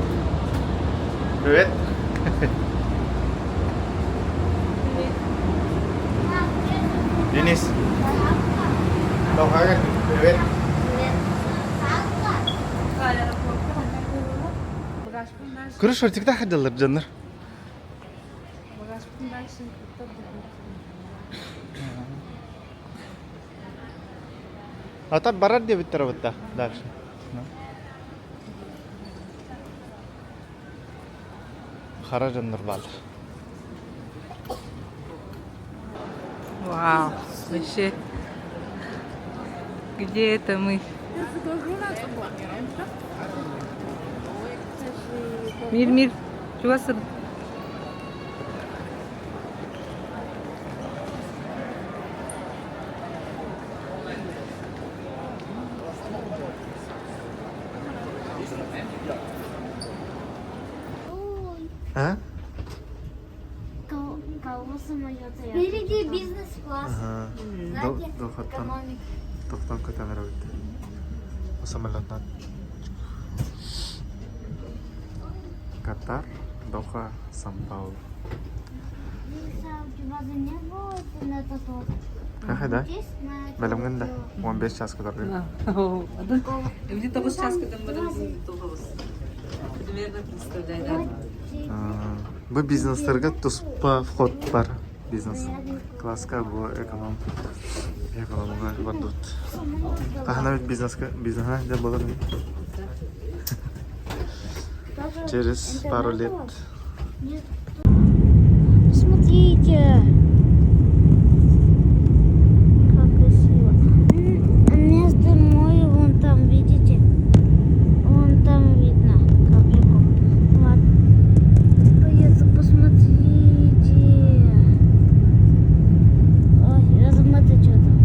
Привет. Денис. Дохаҕа кэллибит. Привет. Көрүш ортикта хадалар дьоннор. А так барар диэбиттэр эбит дальше. Хара дьоннор бааллар. Вау, вообще, где это мы? Мир, мир, чугас А? Кого самолета? Впереди бизнес-класс. Ага. Сзади Дохаттан экономик. тохтон көтөн эрэбит. Самолеттан. Катар, Доха, Сан-Паулу. Лиса, у тебя за не было на этот вот? Кахай да? Здесь на этот Бэлэмҥин да? вот, 15 час көтөргө. Где того сейчас, когда мы Примерно представляю, да. Бу бизнестарга туспа вход бар. Бизнес класска бу эконом. Экономга бардут. Хаһана бит бизнеска бизнеха дьэ буолар Через пару лет. Нет. Посмотрите, как красиво. А Место море вон там, видите? Вон там видно капельку. Вот. Поеду, посмотрите. Ой, я забыла, что там.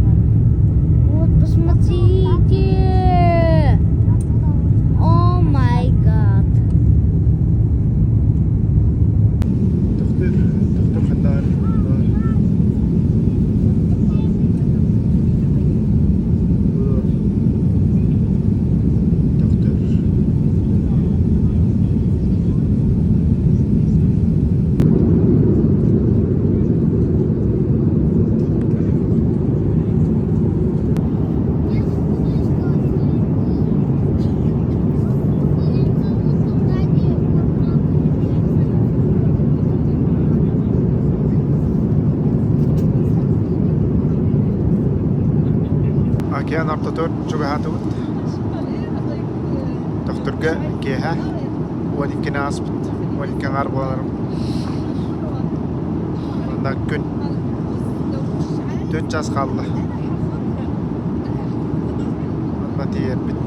Вот, посмотрите. Oh my God. Төхтөр, төхтөр ханнаар бар. Бу Төхтөр. Океан ортотугар чугаһаатыбыт. Төхтүргэ киэһэ 12 ааспыт. 12 аҥаар буолар. Манна күн 4 час хаалла. Манна тиийэрбит.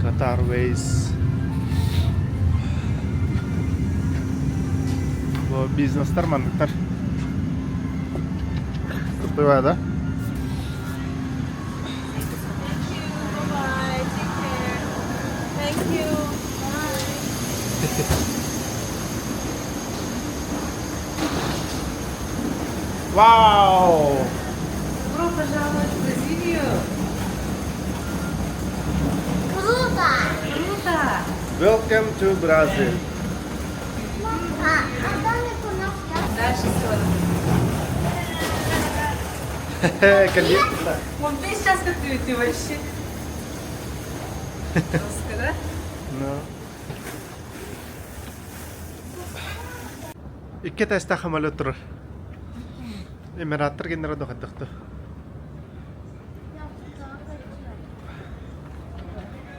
Qatar Airways. Бу бизнестар манныктар. Кыттыбай да? Bye. Take care. Thank you. Bye. Вау! Добро пожаловать в Бразилию! Круто! Круто! Welcome to Brazil. А, а домик у нас я. Дальше все. Кэлли. Он весь час как ты, ты вообще. Жестко, да? Ну. Икки этээстээх самолет турар. Эмираттар геннера дохаддахты.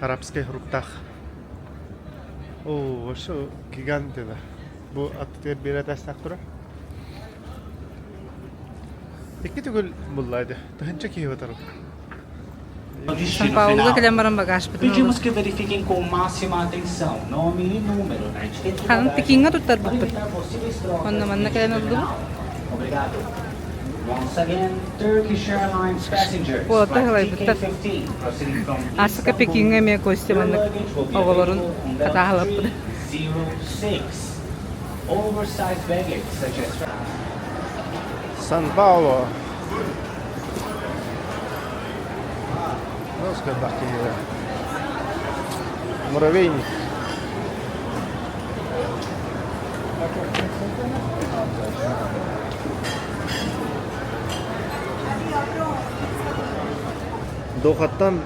Арабскай хуруктаах. О, ошо гигант да. Бу аттыгар биир этээстээх турар. Икки төгүл буллайды. Тыһынча киһи батарып. Сан Паулуга кэлэн баран багажпытын Pedimos que verifiquem com máxima atenção nome e número na etiqueta de Ханан bagagem Пекиҥҥэ para туттарбыппыт. evitar possíveis trocas Онно манна no кэлэн terminal. Obrigado. Once again, Turkish Airlines passengers Уолаттар flight халайбыттар. TK15 proceeding from Аасыка Istanbul, Пекиҥҥэ эмиэ Костя your маннык luggage will be оҕолорун available on belt хатааһылаппыт. 306. Oversized baggage such as Сан Пауло. Ну, скажем Муравейник. Дохаттан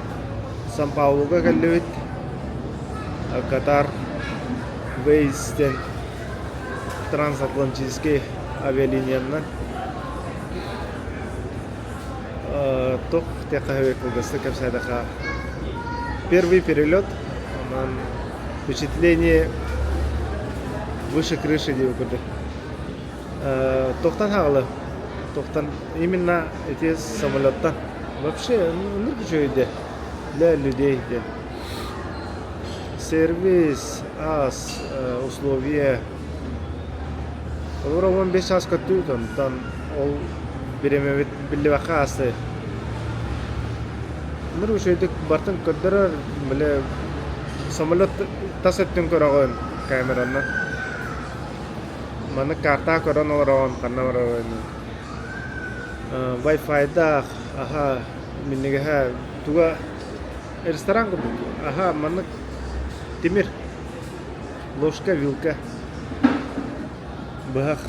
Сан Паулуга кэллибит. Катар Airways диэн Трансатлантический авиалиниянан туох диэххэ кылгастык кэпсээтэххэ первый перелет онон впечатление выше крыши диэбит курдук туохтан хаалла туохтан именно эти самолеттан вообще ынырык үчүгэй для людей диэн сервис ас условия Олор 15 чаас көттүбүт онтон ол бириэмэбит биллибэккэ ааста. Нур үчүгэйдик бартын көрдөрөр, били самолет тас өттүн көрөҕүн камеранан. Маннык картаҕа көрөн олороҕун ханна барарын. Wi-Fi-даах, аһа, минньигэһэ туга ресторан курдук. Аһа, маннык тимир Ложка, вилка, быһах.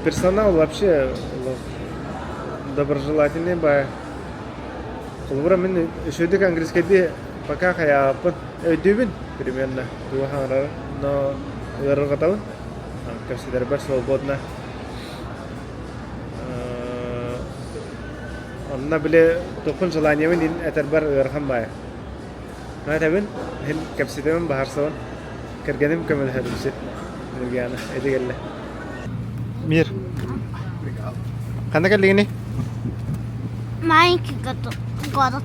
Персонал вообще доброжелательный баай. Холобура мин үчүгэйдик английскайдыы пока хайааппын өйдүүбүн примерно тугу хаҥарары, но ыарырҕатабын. Кэпсэтэрбэр свободно. Онно били туппун желаниебын этэрбэр ыарахан баайа. Этэбин, иһин кэпсэтэбин, баһарсабын. Кэргэним көмөлөһөрүмсүт. Нургиана, эти кэллэ. Мир. Ханна кэллигини? Маленький город.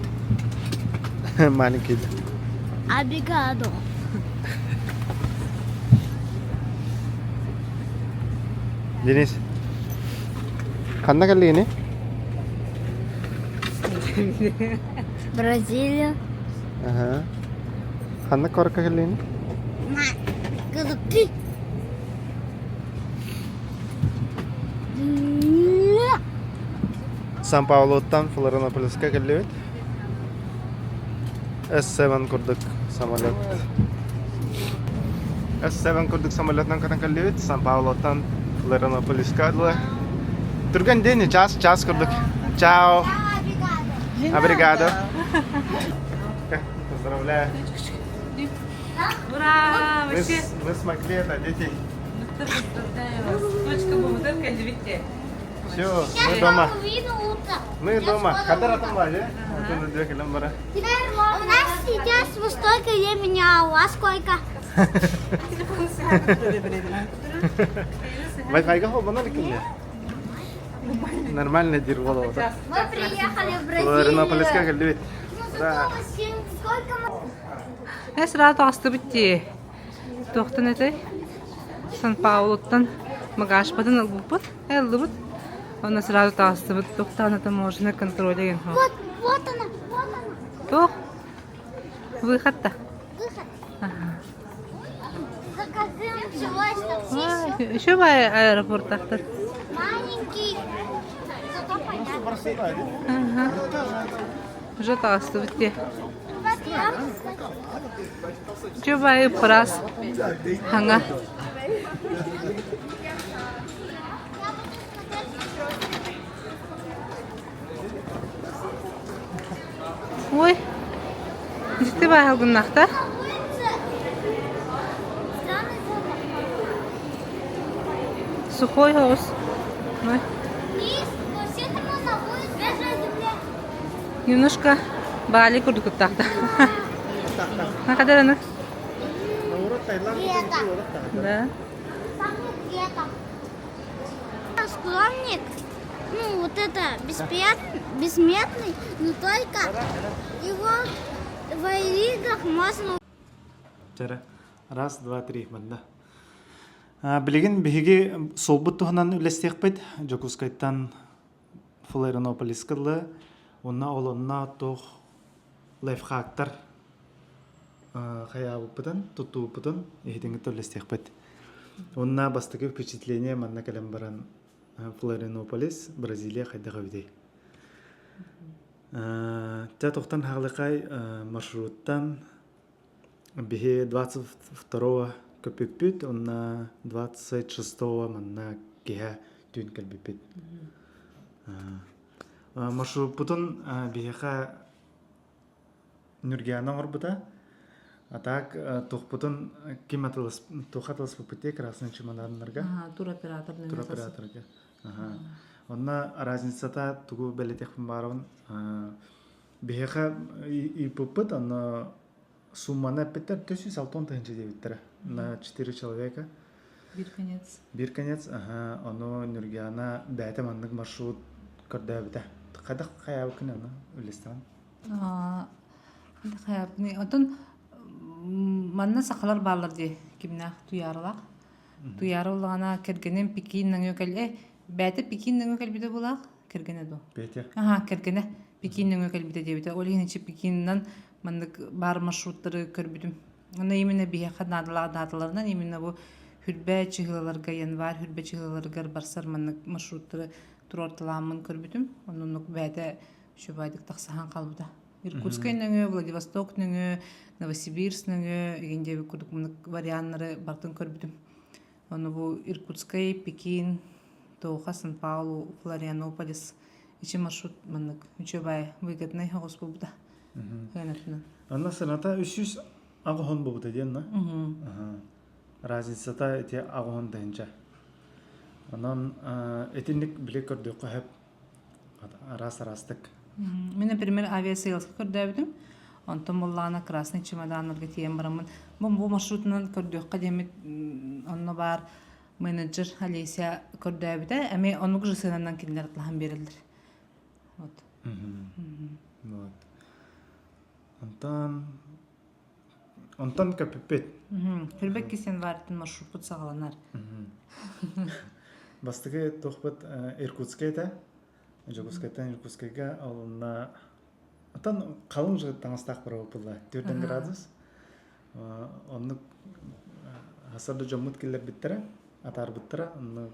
Маленький. Абигадо. Денис. Ханна кэллигини? Бразилия. Аха. Ханна куоракка кэллиҥ? Кыргый. Сан-Паулуттан Флоринополиска кэллибит. S7 курдук самолет. S7 курдук самолетынан көтөн кэллибит. Сан-Паулуттан Флоринополиска дылы. Түргэн день, час, час курдук. Чао. Obrigado. Поздравляю. Ура! Мы, Вообще, мы смогли это, дети. поздравляю вас. Точка бумутан кэллибит. Все, Сейчас мы дома. увижу утро. Мы дома. Хадар атым бар, э? У нас сейчас вот столько времени, а у вас сколько? Wi-Fi-га холбонор иккинне. Нормально дир буолуота. Мы приехали в Флоринополиска Бразилию. кэллибит. Ну, Да. зато сколько мы... Э, сразу астыбыт дии. Туохтан этэй? Сан-Паулуттан багажпытын ылбыппыт, ыллыбыт. Онно сразу таҕыстыбыт. Туохтаан это можно контроль деген Вот, вот она, вот она. Туох? Выход-то. Выход. Заказываем всего лишь такси. всё. Еще бы аэропорттахтар. Маленький. Зато понятно. Ага. Уже таҕыстыбыт дии. Вот я. Чубай ып-ыраас хаҥа. Ой, дьикти баайа гыннахта. Сухой соҕус. Ой. Немножко Баали курдук куттаахта. Хадыраны. Да. Скромник, ну вот это бессмертный, но только его в играх можно Чара. Раз, два, три, манна. Билигин биһиги суолбут туһунан үлэстиэхпит. Дьокуускайтан Флоринополиска дылы. Онно олонно туох лайфхактар хайаабыппытын, туттубуппутун иһитиҥҥит үллэстиэхпит. Онно бастакы впечатление манна кэлэн баран Флоринополис, Бразилия хайдах эбитий? Чэ тохтон хаалыкай маршруттан биһи 22 көппүппүт, онно 26 манна киһэ түүн кэлбиппит. Маршруппутун биһиэхэ Нюргиана оҥорбута. А так туохпутун ким атылас туох атыласпыппыт дии красный чемоданнарга? Туроператор Туроператорга. Аха. Онно разницата тугу бэлэтиэхпин баарабын биһиэхэ ыыппыппыт онно сумманы эппиттэр 460 тыһыынча диэбиттэрэ на 4 человека. Биир конец. Биир конец, аха, ону Нюргиана бэйэтэ маннык маршрут көрдөөбүтэ. Хайдах хайаабыккын аны үллэстэҕин? Хайаабыный? Отон манна сахалар бааллар дии кимнээх Туйааралаах. Туйаара улаҕана кэргэним Пекин нөҥүө кэл э бэйэтэ Пекин нөҥүө кэлбитэ булаах кэргэнэ дуо? Петя. Аха, кэргэнэ Пекин нөҥүө кэлбитэ диэбитэ. Ол иһин ичи Пекинынан маннык баар маршруттары көрбүтүм. Онно именно биһиэхэ наадалаах дааталарынан именно бу хүрбэ чыһыыларга январь хүрбэ чыһыыларыгар барсар маннык маршруттары туруорталааммын көрбүтүм. Оннук бэйэтэ үчүгэйдик тахсаһан хаалбыта. Иркутскай нөҥүө, Владивосток нөҥүө, Новосибирск нөҥүө игин диэбит курдук маннык варианнары барытын көрбүтүм. Ону бу Иркутскай, Пекин, Тоха, Сан-Паулу, Флорианополис ичи маршрут маннык үчүгэй выгодный оҕус буолбута. Хыанатынан. Анна сыната 300 аҕыһын буолбута диэн на? Разницата ити аҕыһын тыһынча. Онон итинник били көрдүөххэ сөп араас-араастык. Мин, например, авиасейлска көрдөөбүтүм. Онтон буоллаҕына Красный чемоданнарга тиийэн бараммын бу, бу маршрутунан көрдүөххэ диэммит онно баар менеджер Олеся көрдөөбүтэ. Эмиэ оннук же сыананан кинилэр атлаһан биэрэллэр. Вот. Вот. Онтон онтон көппүппүт. Хүрбэк кисен баартын маршруппут саҕаланар. Бастакы туохпут Иркутскай этэ. Дьокуускайтан Иркутскайга онно Оттон халыҥ таҥастаах барабыт 4 градус. Оннук хасар да дьоммут киллэрбиттэрэ, атаарбыттара, онно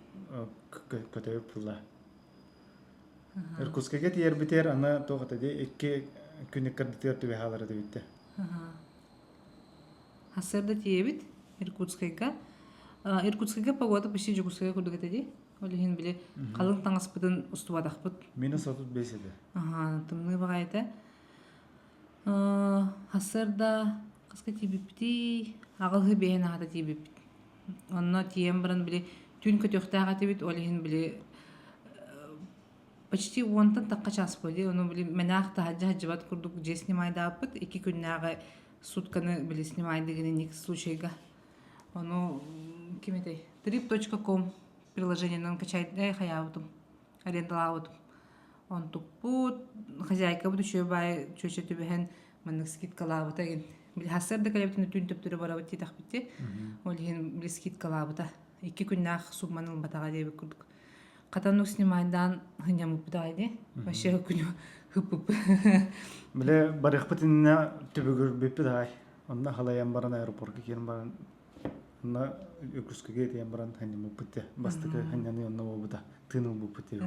көтөбүт буолла. Иркутскайга тиийэрбитигэр аны туох этэ дии икки күн ыккардытыгар түбэһэ этибиттэ. Хасырда тиийэбит Иркутскайга. Иркутскайга погода почти Дьокуускайга курдук этэ дии. Ол иһин били халыҥ таҥаспытын устубатахпыт. Минус 35 этэ. Аха, тымныы баҕайы этэ. Хасырда хаска тиийбиппитий? Аҕылһы биэһин аһата тиийбиппит. Онно тиийэн баран били түүн көтүөхтээх этибит, ол иһин били почти уонтан тахха час буолуо дии. Ону били мэнээх таһырдьа сылдьыбат курдук дьиэ снимайдаабыппыт. Икки күннээҕи сутканы били снимайдыгын случайга. Ону ким этэй? trip.com приложениенан качай хайаабытым, арендалаабытым. Онтукпут хозяйкабыт үчүгэй баай чүөчэ түбэһэн маннык скидкалаабыта игин. Били сарсыарда кэлэбитин түүн төптөрү барабыт диэтэхпит Ол иһин били скидкалаабыта. Икки күннээх сумманы ылбатаҕа диэбит курдук. Хатан снимайдаан сынньаммыппыт аҕай дии. Вообще күнү хыппыппыт. Бile барыахпыт иннинэ түбүгүрбүппүт аҕай. Онно халайан баран аэропорка киирэн баран онно Иркутскайга тиийэн баран ханньаммыппыт дии. Бастакы ханньаныы онно буолбута. Тыын ылбыппыт дии.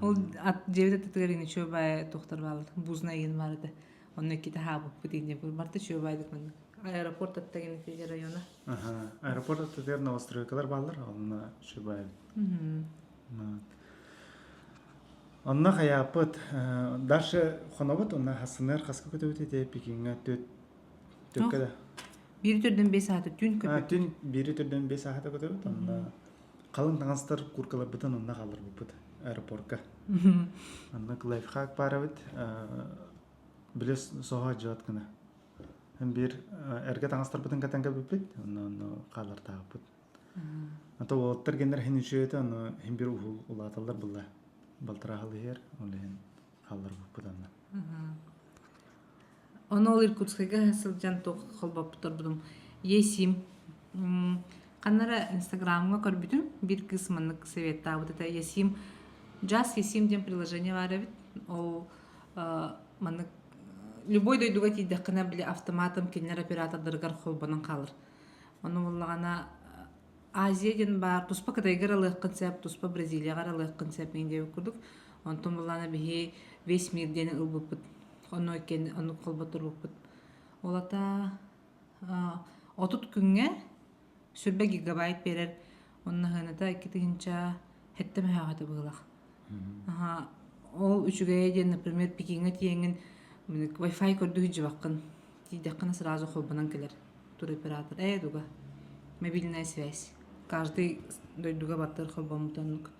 Ол ат дьиэбит аттытыгар ини баай туохтар баалар. Бузна иин бар этэ. Онно иккитэ хаабыппыт инне барта чүө баайдык маннык. Аэропорт аттагин ити района. Аха. Аэропорт аттытыгар новостройкалар бааллар. Онно чүө баайбыт. Онно хайааппыт. Дальше хонобут, онно хасынар хаска көтөбүт ити Пекиҥҥэ түт түккэ да. Биир төрдөн бес саата түн көтөбүт. Түн биири төрдөн бес саата көтөбүт. Онно халыҥ таҥастар куркаларбытын онно хаалларбыппыт аэропорка. Онно лайфхак баар эбит. Биле соһо дьыат гына. Биир эргэ таҥастарбытын кэтэн кэбиппит, онно онно хааллартаабыппыт. Ата уолаттар геннер хин үчүөтэ, ону хин бир уһул улааталлар булла. Балтараахыл иһэр, ол иһин хаалларбыппыт анна. Ону ол Иркутскайга сылдьан туох холбоппуттарбытым Есим ханнара Инстаграмҥа көрбүтүм биир кыыс маннык советтаабыт этэ Есим Just Есим диэн приложение баар эбит ол маннык любой дойдуга тиийдэххинэ били автоматом кинилэр оператордарыгар холбонон хаалар ону буоллаҕына Азия диэн баар туспа Кытайга ылыаххын сөп туспа Бразилияҕа ылыаххын сөп диэбит курдук онтон буоллаҕына биһи весь мир диэни ылбыппыт онно иккиэн оннук холботторбуппут ол ата 30 күҥҥэ сүрбэ гигабайт биэрэр онно сыаната 2007 мөһөөҕө этэ быһыылаах ол үчүгэйэ диэн например Пекиҥҥэ тиийэҥҥин Wi-Fi көрдүү сылдьыбаккын. Тиийдэххинэ сразу холбонон кэлэр туроператор ээ дуга мобильная связь каждый дойдуга бартыгар холбоммут оннук.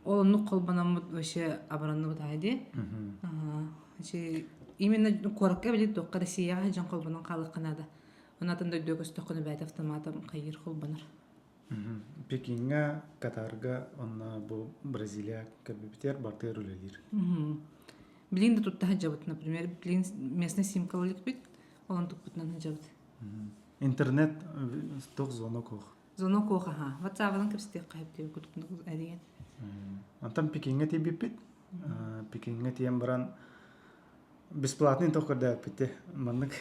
Ол оннук холбономмут вообще абыранныбыт аай дии. Именно куоракка били туохха Россияҕа сылдьан холбонон хаалыахха наада. Онатын дойдуга көстөххүнэ бэйэтэ автоматом хайыыр холбонор. Пекиҥҥэ, Катарга уонна бу Бразилия көрбүпүтүгэр бартыгар үлэлиир. Билигин да тутта сылдьабыт, например, билигин местный симка иликпит, онон туппутунан сылдьабыт. Интернет туох звонок ох. Звонок ох аха. WhatsApp-ынан кэпсэтиэххэ сөп кутуппут эрийэн. Онтон Пекиҥҥэ тиийбиппит. Пекиҥҥэ тиийэн баран бесплатный тох көрдөөппүт Маннык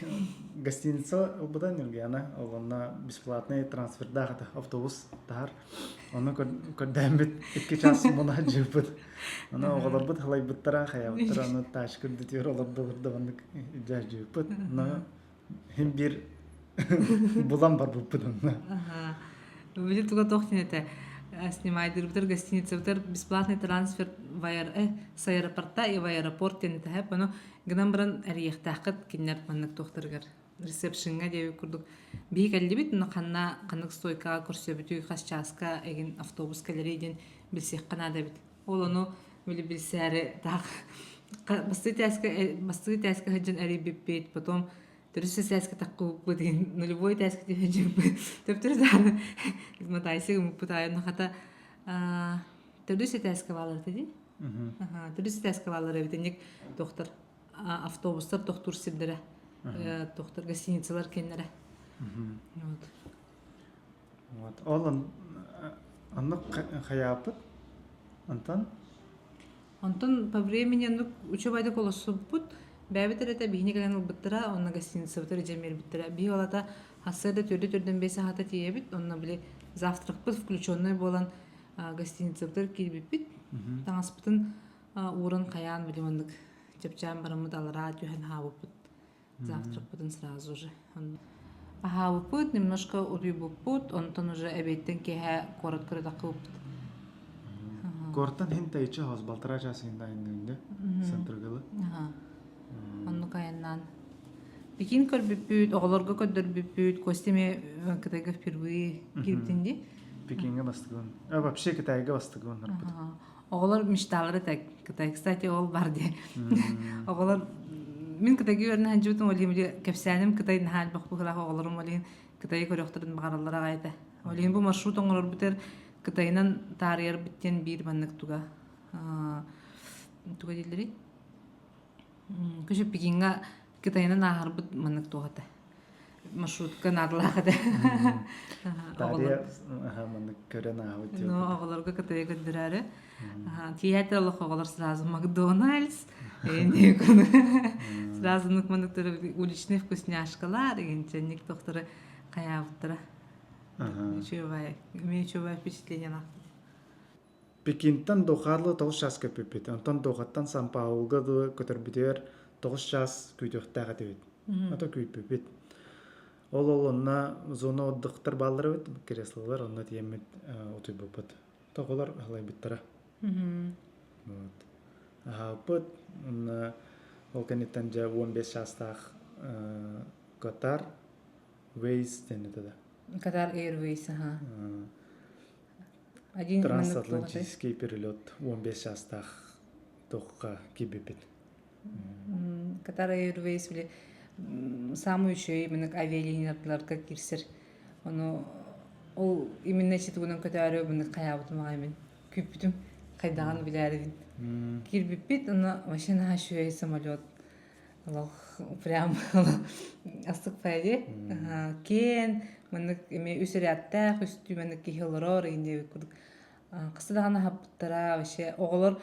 гостиница ылбыта Ньургуяна онно бесплатный трансфердаах этэ автобус таһар. Ону көрдөммүт икки час муна дьыппыт. Ону оҕолорбут халайбыттара, хайабыттара, ону тачка үрдүтүгэр олордулар маннык дьыппыт. Но хим бир булан барбыппыт онно. Били туга туох диэн этэ снимайдырбытар гостиницабытар бесплатный трансфер в с аэропорта и в аэропорт диэн этэ ону гынан баран эрийиэхтээххит кинилэр маннык туохтарыгар ресепшеҥҥа диэбит курдук биһи кэллибит но ханна ханнык стойкаҕа көрсөбүтүй хас чааска эгин автобус кэлэрий диэн билсиэххэ наада эбит ол ону били билсээри таах бастыы тээскэ бастыы тээскэ сылдьан эрийбиппит потом төрүс сээскэ таххыбыппыт нулевой тээскэ түһэдьиппит төптөрү даҕаны матайсы гыммыппыт аайы хата төрдүс этээскэ баалар этэ дии төрдүс этээскэ баалар эбит инник тохтор автобустар тохтуур сирдэрэ тохтор гостиницалар кэннэрэ вот Вот. Ол оннук хайааппыт. Онтон? Онтон по времени оннук учебайдык олорсубуппут. Бэйэбит эрэтэ биһини кэлэн ылбыттара, онно гостиницабытыгар илдьэн биэрбиттэрэ. Биһи олата сарсыарда төрдө төрдөн биэс саҕата тиийэбит, онно били завтракпыт включенный буолан гостиницабытыгар киирбиппит. Таҥаспытын ууран хайаан били маннык чэпчээн бараммыт алараа түһэн хаалбыппыт. Завтракпытын сразу же. Аһаабыппыт, немножко утуйбуппут, онтон уже эбиэттэн киэһэ куорат көрө таххыбыппыт. Куораттан хин тэйиччи хос балтараа час иһин айанныырда центргылы. Оннук айаннаан. Пекин көрбүппүт, оҕолорго көрдөрбүппүт, Костя эмиэ Кытайга впервые киирбитин дии. Пекиҥҥэ бастыгын. А вообще Китайга бастыгын барбыт. Оҕолор мечталара так Кытай, кстати, ол бар дии. Оҕолор мин Кытайга үөрэнэ сылдьыбытым ол иһин кэпсээним Кытай наһаа элбэх быһыылаах оҕолорум ол иһин Кытайы көрүөхтэрин баҕараллар аҕай этэ. Ол иһин бу маршрут оҥорорбутугар Кытайынан таарыйарбыт диэн биир маннык туга туга дииллэрий? Күшү Пекиҥҥа Кытайынан ааһарбыт маннык туох этэ. Маршрутка наадалаах этэ. Таарыйа маннык көрөн ааһабыт Ну, оҕолорго Кытайы көрдөрөөрү. Тиийээт олох оҕолор сразу Макдональдс, сразу маннык уличный вкусняшкалар, игинчэнник тохторы хайаабыттара. Үчүгэй, эмиэ үчүгэй впечатление Пекинтэн Дохаарлы тоҕус чаас көппүппүт. Онтон Дохаттан Сан-Паулуга дылы көтөрбүтүгэр тоҕус чаас күүтүөхтээх этибит. Ото күүппүппүт. Ол ол онно зона отдыхтар бааллар эбит, креслолар онно тиийэммит утуйбуппут. Тоҕолор аһылайбыттара. Вот. Аһаабыппыт. Онно ол кэнниттэн дьэ 15 чаастаах Катар Ways диэн этэ да. Катар Airways, аха. Один Трансатлантический перелет 15 чаастаах туохха киирбиппит. Катар Airways били самый үчүгэй именно авиалинияларга киирсэр. Ону ол именно тугунан көтөөрү мынык хайаабытым аҕай мин күүппүтүм хайдаҕын билээрибин. Киирбиппит, ону вообще наһаа үчүгэй самолет. Олох прям астык дии. Киэн, маннык эмиэ үс эрээптээх, үстүү маннык киһи олорор инньэ курдук. Хаста даҕаны аһаппыттара, вообще оҕолор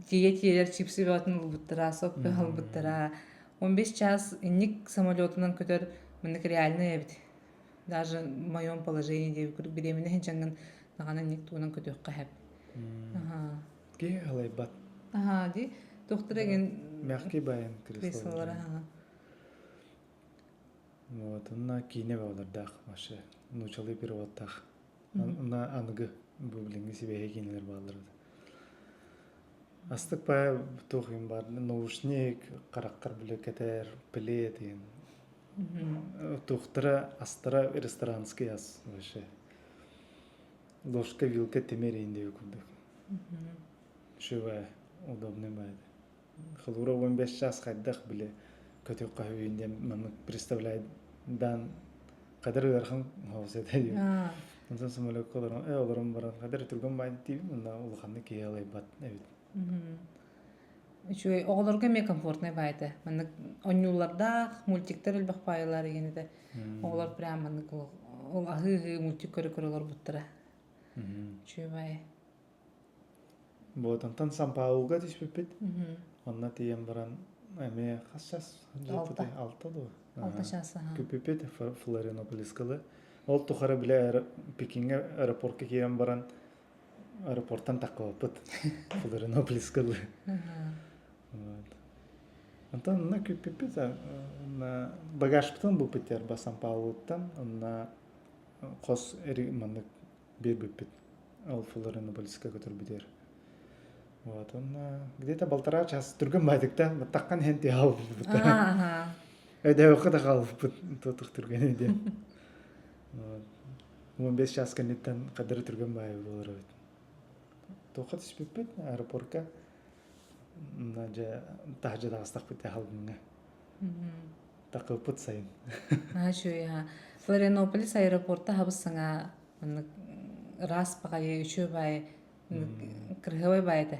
тиийэ-тиийэлэр чипсы бөҕөтүн ылбыттара, сок бөҕө ылбыттара. 15 час инник самолетунан көтөр маннык реальный эбит. Даже в моем положении диэбит курдук бириэмэнэ иһин даҕаны инник тугунан көтүөххэ сөп. Киһи халайбат. Аһаа дии. Туохтара игин Мягкий баян креслолар аһаа. Вот, онно киинэ баалардаах вообще нуучалыы переводтаах. Онно аныгы бу билиҥҥи сибэһи киинэлэр бааллар. Астык паа туох юм бар наушник, харахтар билэ кэтэр, плед деген. Туохтара астара ресторанский ас вообще. Ложка, вилка тимир иин курдук. Шивая удобный баайда. Холура 15 час хайдах били көтүөххэ сөбүйүн диэн маннык представляйдаан хадыр ыарахан хоос этэ диэн. Онтон самолекка олорон, олорон баран хадыр түргэн баайда диибин, онно улаханнык киһи алайбат эбит. Үчүгэй оҕолорго эмиэ комфортнай баайда. Маннык оонньуулардаах, мультиктар элбэх баайылар игин этэ. Оҕолор прям маннык ол аһыы-аһыы мультик көрө-көрө олорбуттара. Үчүгэй баайы. Вот онтон Сан-Паулуга түспүппүт. Онно тиийэн баран эмиэ хас час Алта. Алта дуо? Алта час, аха. Күппүппүт Флоринополискалы. Ол тухары бile Пекиҥҥэ аэропортка киирэн баран аэропорттан таххыбаппыт. Флоринополискалы. Вот. Онтон онно күппүппүт багажпытын булпут ба Сан-Паулуттан онно хос маннык биэрбиппит. Ол Флоринополиска көтөрбүтүгэр. Вот онно где-то полтора час түргэн баайдыкта таххан иһэн тиһэ хаалбыппыт. Өйдөөбөккө да хаалбыппыт тутух түргэнэ диэн. Вот. 15 час кэнниттэн хадары түргэн баайы буолар эбит. Туохха түспүппүт аэропортка дьэ таһырдьа таҕыстахпыт халгыҥҥа. Такыппыт сайын. Наһаа үчүгэй аһа. Флорианополис аэропорта хабыс саҥа маннык ыраас баҕайы, үчүгэй баайы, кырыһабай баайы этэ.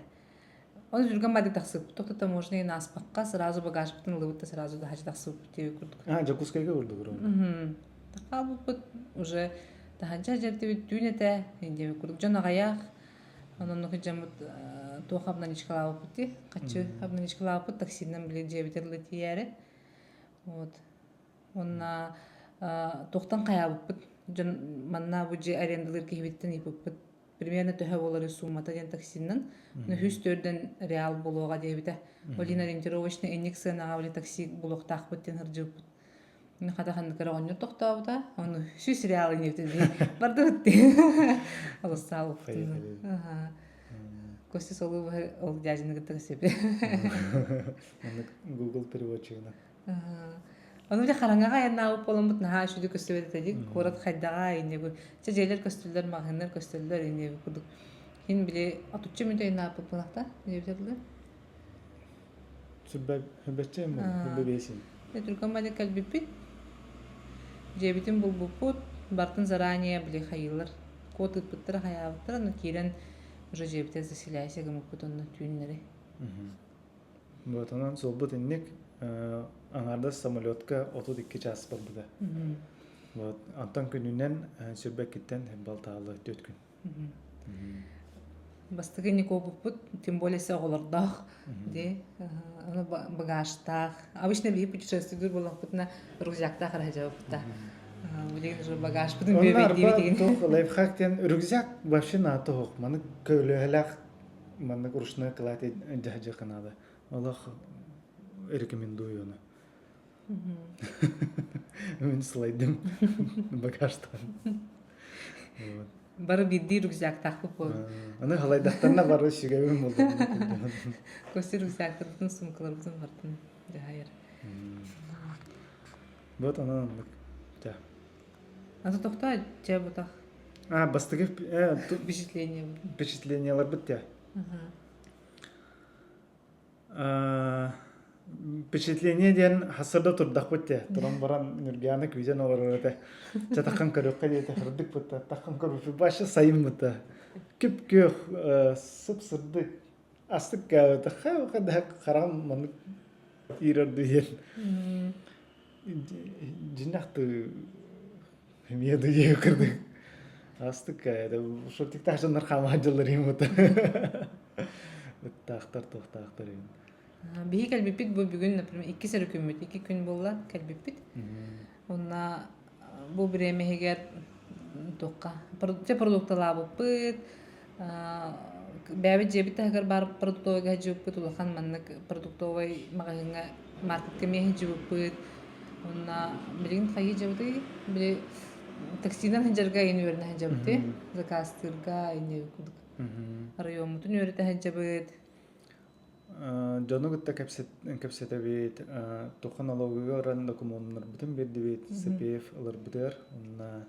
Оны түргэн баайдык тахсыбыт. Тоқта таможняны ааспакка сразу багажбытын ылыбыт да сразу таһырдьа тахсыбыппыт диэби курдук. А, Дьокуускайга курдук Мм. Хаалбыппыт уже таһырдьа дьэрдибит түүн этэ диэби курдук. Дьон аҕыйах. Онон дьоммут туох обналичкалаабыппыт дии. Хаччы обналичкалаабыппыт таксинан били дьиэбитигэр ыла тиийээри. Вот. Уонна туохтан хайаабыппыт дьон манна бу дьиэ арендалыыр киһибиттэн ыйыппыппыт примерно төһө буоларый суумата диэн таксиннан үһүс төрдөн реал буолуоҕа диэбитэ. Ол иһин ориентировочно инник сыанаҕа били такси булуохтаахпыт диэн сылдьыбыппыт. Хата ханнык эрэ оҕонньор тохтообута, ону сүүс реал инибитин бардыбыт дии. Олустаабыппытын. Костя солуу ол дядяны кытта көрсүбүт. Маннык Google переводчигынан. Ону дьэ хараҥаҕа айаннаабыт буоламмыт наһаа үчүгэй көстүбэт этэ дии. Куорат хайдаҕа инньэ Чэ дьиэлэр көстөллөр, маҕаһыыннар көстөллөр инньэ курдук. Иһин били отучча мүнүүтэ айаннаабыппыт буолахта диэбитэ дылы. Сүрбэччэ сүрбэ биэсин. Түргэн бадык кэлбиппит. Дьиэбитин булбуппут. Бартын заранее били хайыылар код ыыппыттара хайаабыттара, но киирэн уже дьиэбитэ заселяйся гыммыппыт онно түүннэри. Вот онон суолбут инник аҥаардас самолетка 32 час барбыта. Вот онтон күнүнэн сүрбэккиттэн балтаалы 4 күн. Бастакы Никопуппут, тем более се оҕолордоох ди аны багажтаах. Обычно биһи путешествуйдуур буоллахпытына рюкзактаах эрэ сылдьабыппыт Билигин уже багажпытын бүөбэйдиибит Туох лайфхак диэн рюкзак вообще наата суох. Маннык көлөһөлөөх маннык ручной кладь дьаһдьыахха наада. Олох рекомендую ону. Мин слайдым багажтан. Вот. Бары биирдии рюкзактаахпыт буолла. Аны халайдахтарына бары сүгэбин булдум. Костя рюкзактарбытын, сумкаларбытын бартын дьаһайар. Вот онон оннук. Дьэ. Аты тохтоо дьэ бутах. А, бастакы впечатление. Впечатлениеларбыт дьэ. Впечатление диэн хассарда турдахпыт дии. Туран баран Ньургуйаана күүтэн олорор этэ. Чэ таххан көрүөххэ диэтэ. Сырдык бытта. Таххан көрбүппүт вообще сайын бытта. Күп-күөх, сып-сырдык. Астык кээбэтэ. Хайа хараҕым маннык иирэр диэн. Дьиннэхты эмиэ да диэ кырдык. Астык кээбэтэ. Шортиктаах дьоннор хаамаат дьыллар иһин быта. Ыттаахтар, туохтаахтар иһин. Биһи кэлбиппит бу бүгүн, например, иккис эрэ күммүт, 2 күн буолла кэлбиппит. Уонна бу бириэмэһигэр туохха продукталаабыппыт, бэйэбит дьиэбит таһыгар баар продуктовайга сылдьыбыппыт, улахан маннык продуктовай маҕаһыыҥҥа маркетка эмиэ сылдьыбыппыт. Уонна билигин хайыы дьабытый? Били таксинан сылдьарга иин үөрэнэ сылдьабытый, заказтыырга иин курдук. Райоммутун үөрэтэ сылдьабыт. Дьону кытта кэпсэтэбит, туха налогыга баран докумуоннарбытын биэрдибит, СПФ ыларбытыгар. Онно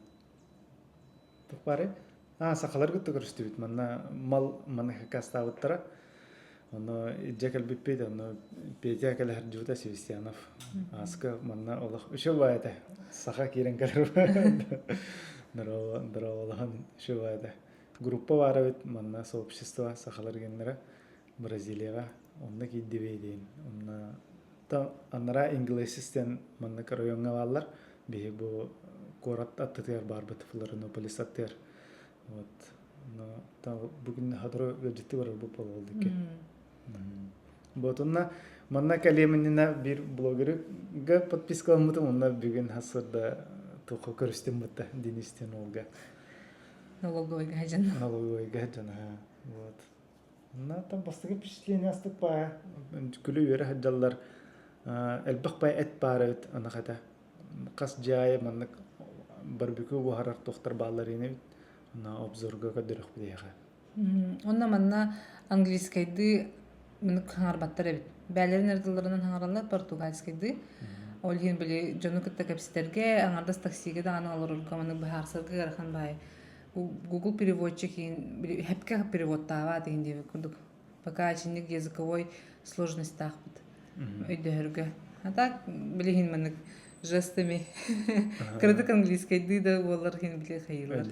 туох баарый? А, сахалар кытта көрүстүбүт. Манна мал маныхака астаабыттара. Ону илдьэ кэлбиппит, ону Петя кэлэ сылдьыбыта Севастьянов. Ааска манна олох үчүгэй баҕайы этэ. Саха киирэн кэлэр. Дорооболоһон үчүгэй баҕайы этэ. Группа баар эбит, манна сообщество сахалар геннэрэ Бразилияҕа онно киирдибит диэн. Онно анараа Инглесис диэн маннык райоҥҥа бааллар. Биһи бу куорат аттытыгар баарбыт, Флоринополис аттыгар. Вот. Но бүгүн хатору ыалдьытты барар бу буолбут Ботунна манна кэлиэм иннинэ биир блогерга подпискаламмытым, онно бүгүн хасырда туохха көрүстүм бутта Денис диэн уолга. Налоговыйга дьон. Налоговыйга дьон, вот. На там бастакы впечатление астык баа. Күлү үөрэ сылдьаллар. Элбэх бай эт баар эбит анах этэ. Хас дьиэ маннык барбекю буһарар туохтар бааллар ини на обзорга көрдөрөхпүт эһиэхэ. Онно манна английскайдыы мынык хаҥарбаттар эбит. Бээлэрин эрэ тылларынан хаҥараллар, португальскайдыы. Ол иһин били дьону кытта кэпсэтэргэ, аҥардас таксига даҕаны олорорго маннык быһаарсарга ыарахан баайы. Google переводчик иһин били хэпкэ переводтаабаат иһин диэбит курдук. Пока итинник языковой сложностьтаахпыт өйдөһөргө. А так билигин маннык жестами кыратык английскайдыы да буоллар иһин били хайыылар.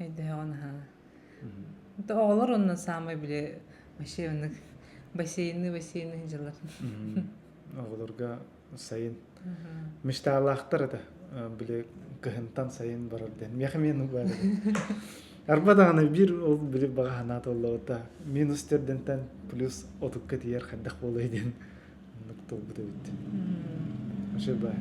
Өйдөһөҕүн аһаа. Оҕолор онно саамай били вообще оннук бассейны бассейны дьылар. Оҕолорго сайын мечталаахтар этэ били кыһынтан сайын барар диэн миэхэ эмиэ баар арба даҕаны биир ол били баҕа санаа туоллубута минус төрдүнтэн плюс отукка тиийэр хайдах буолуой диэн оннук туолбут эбит вообще баа.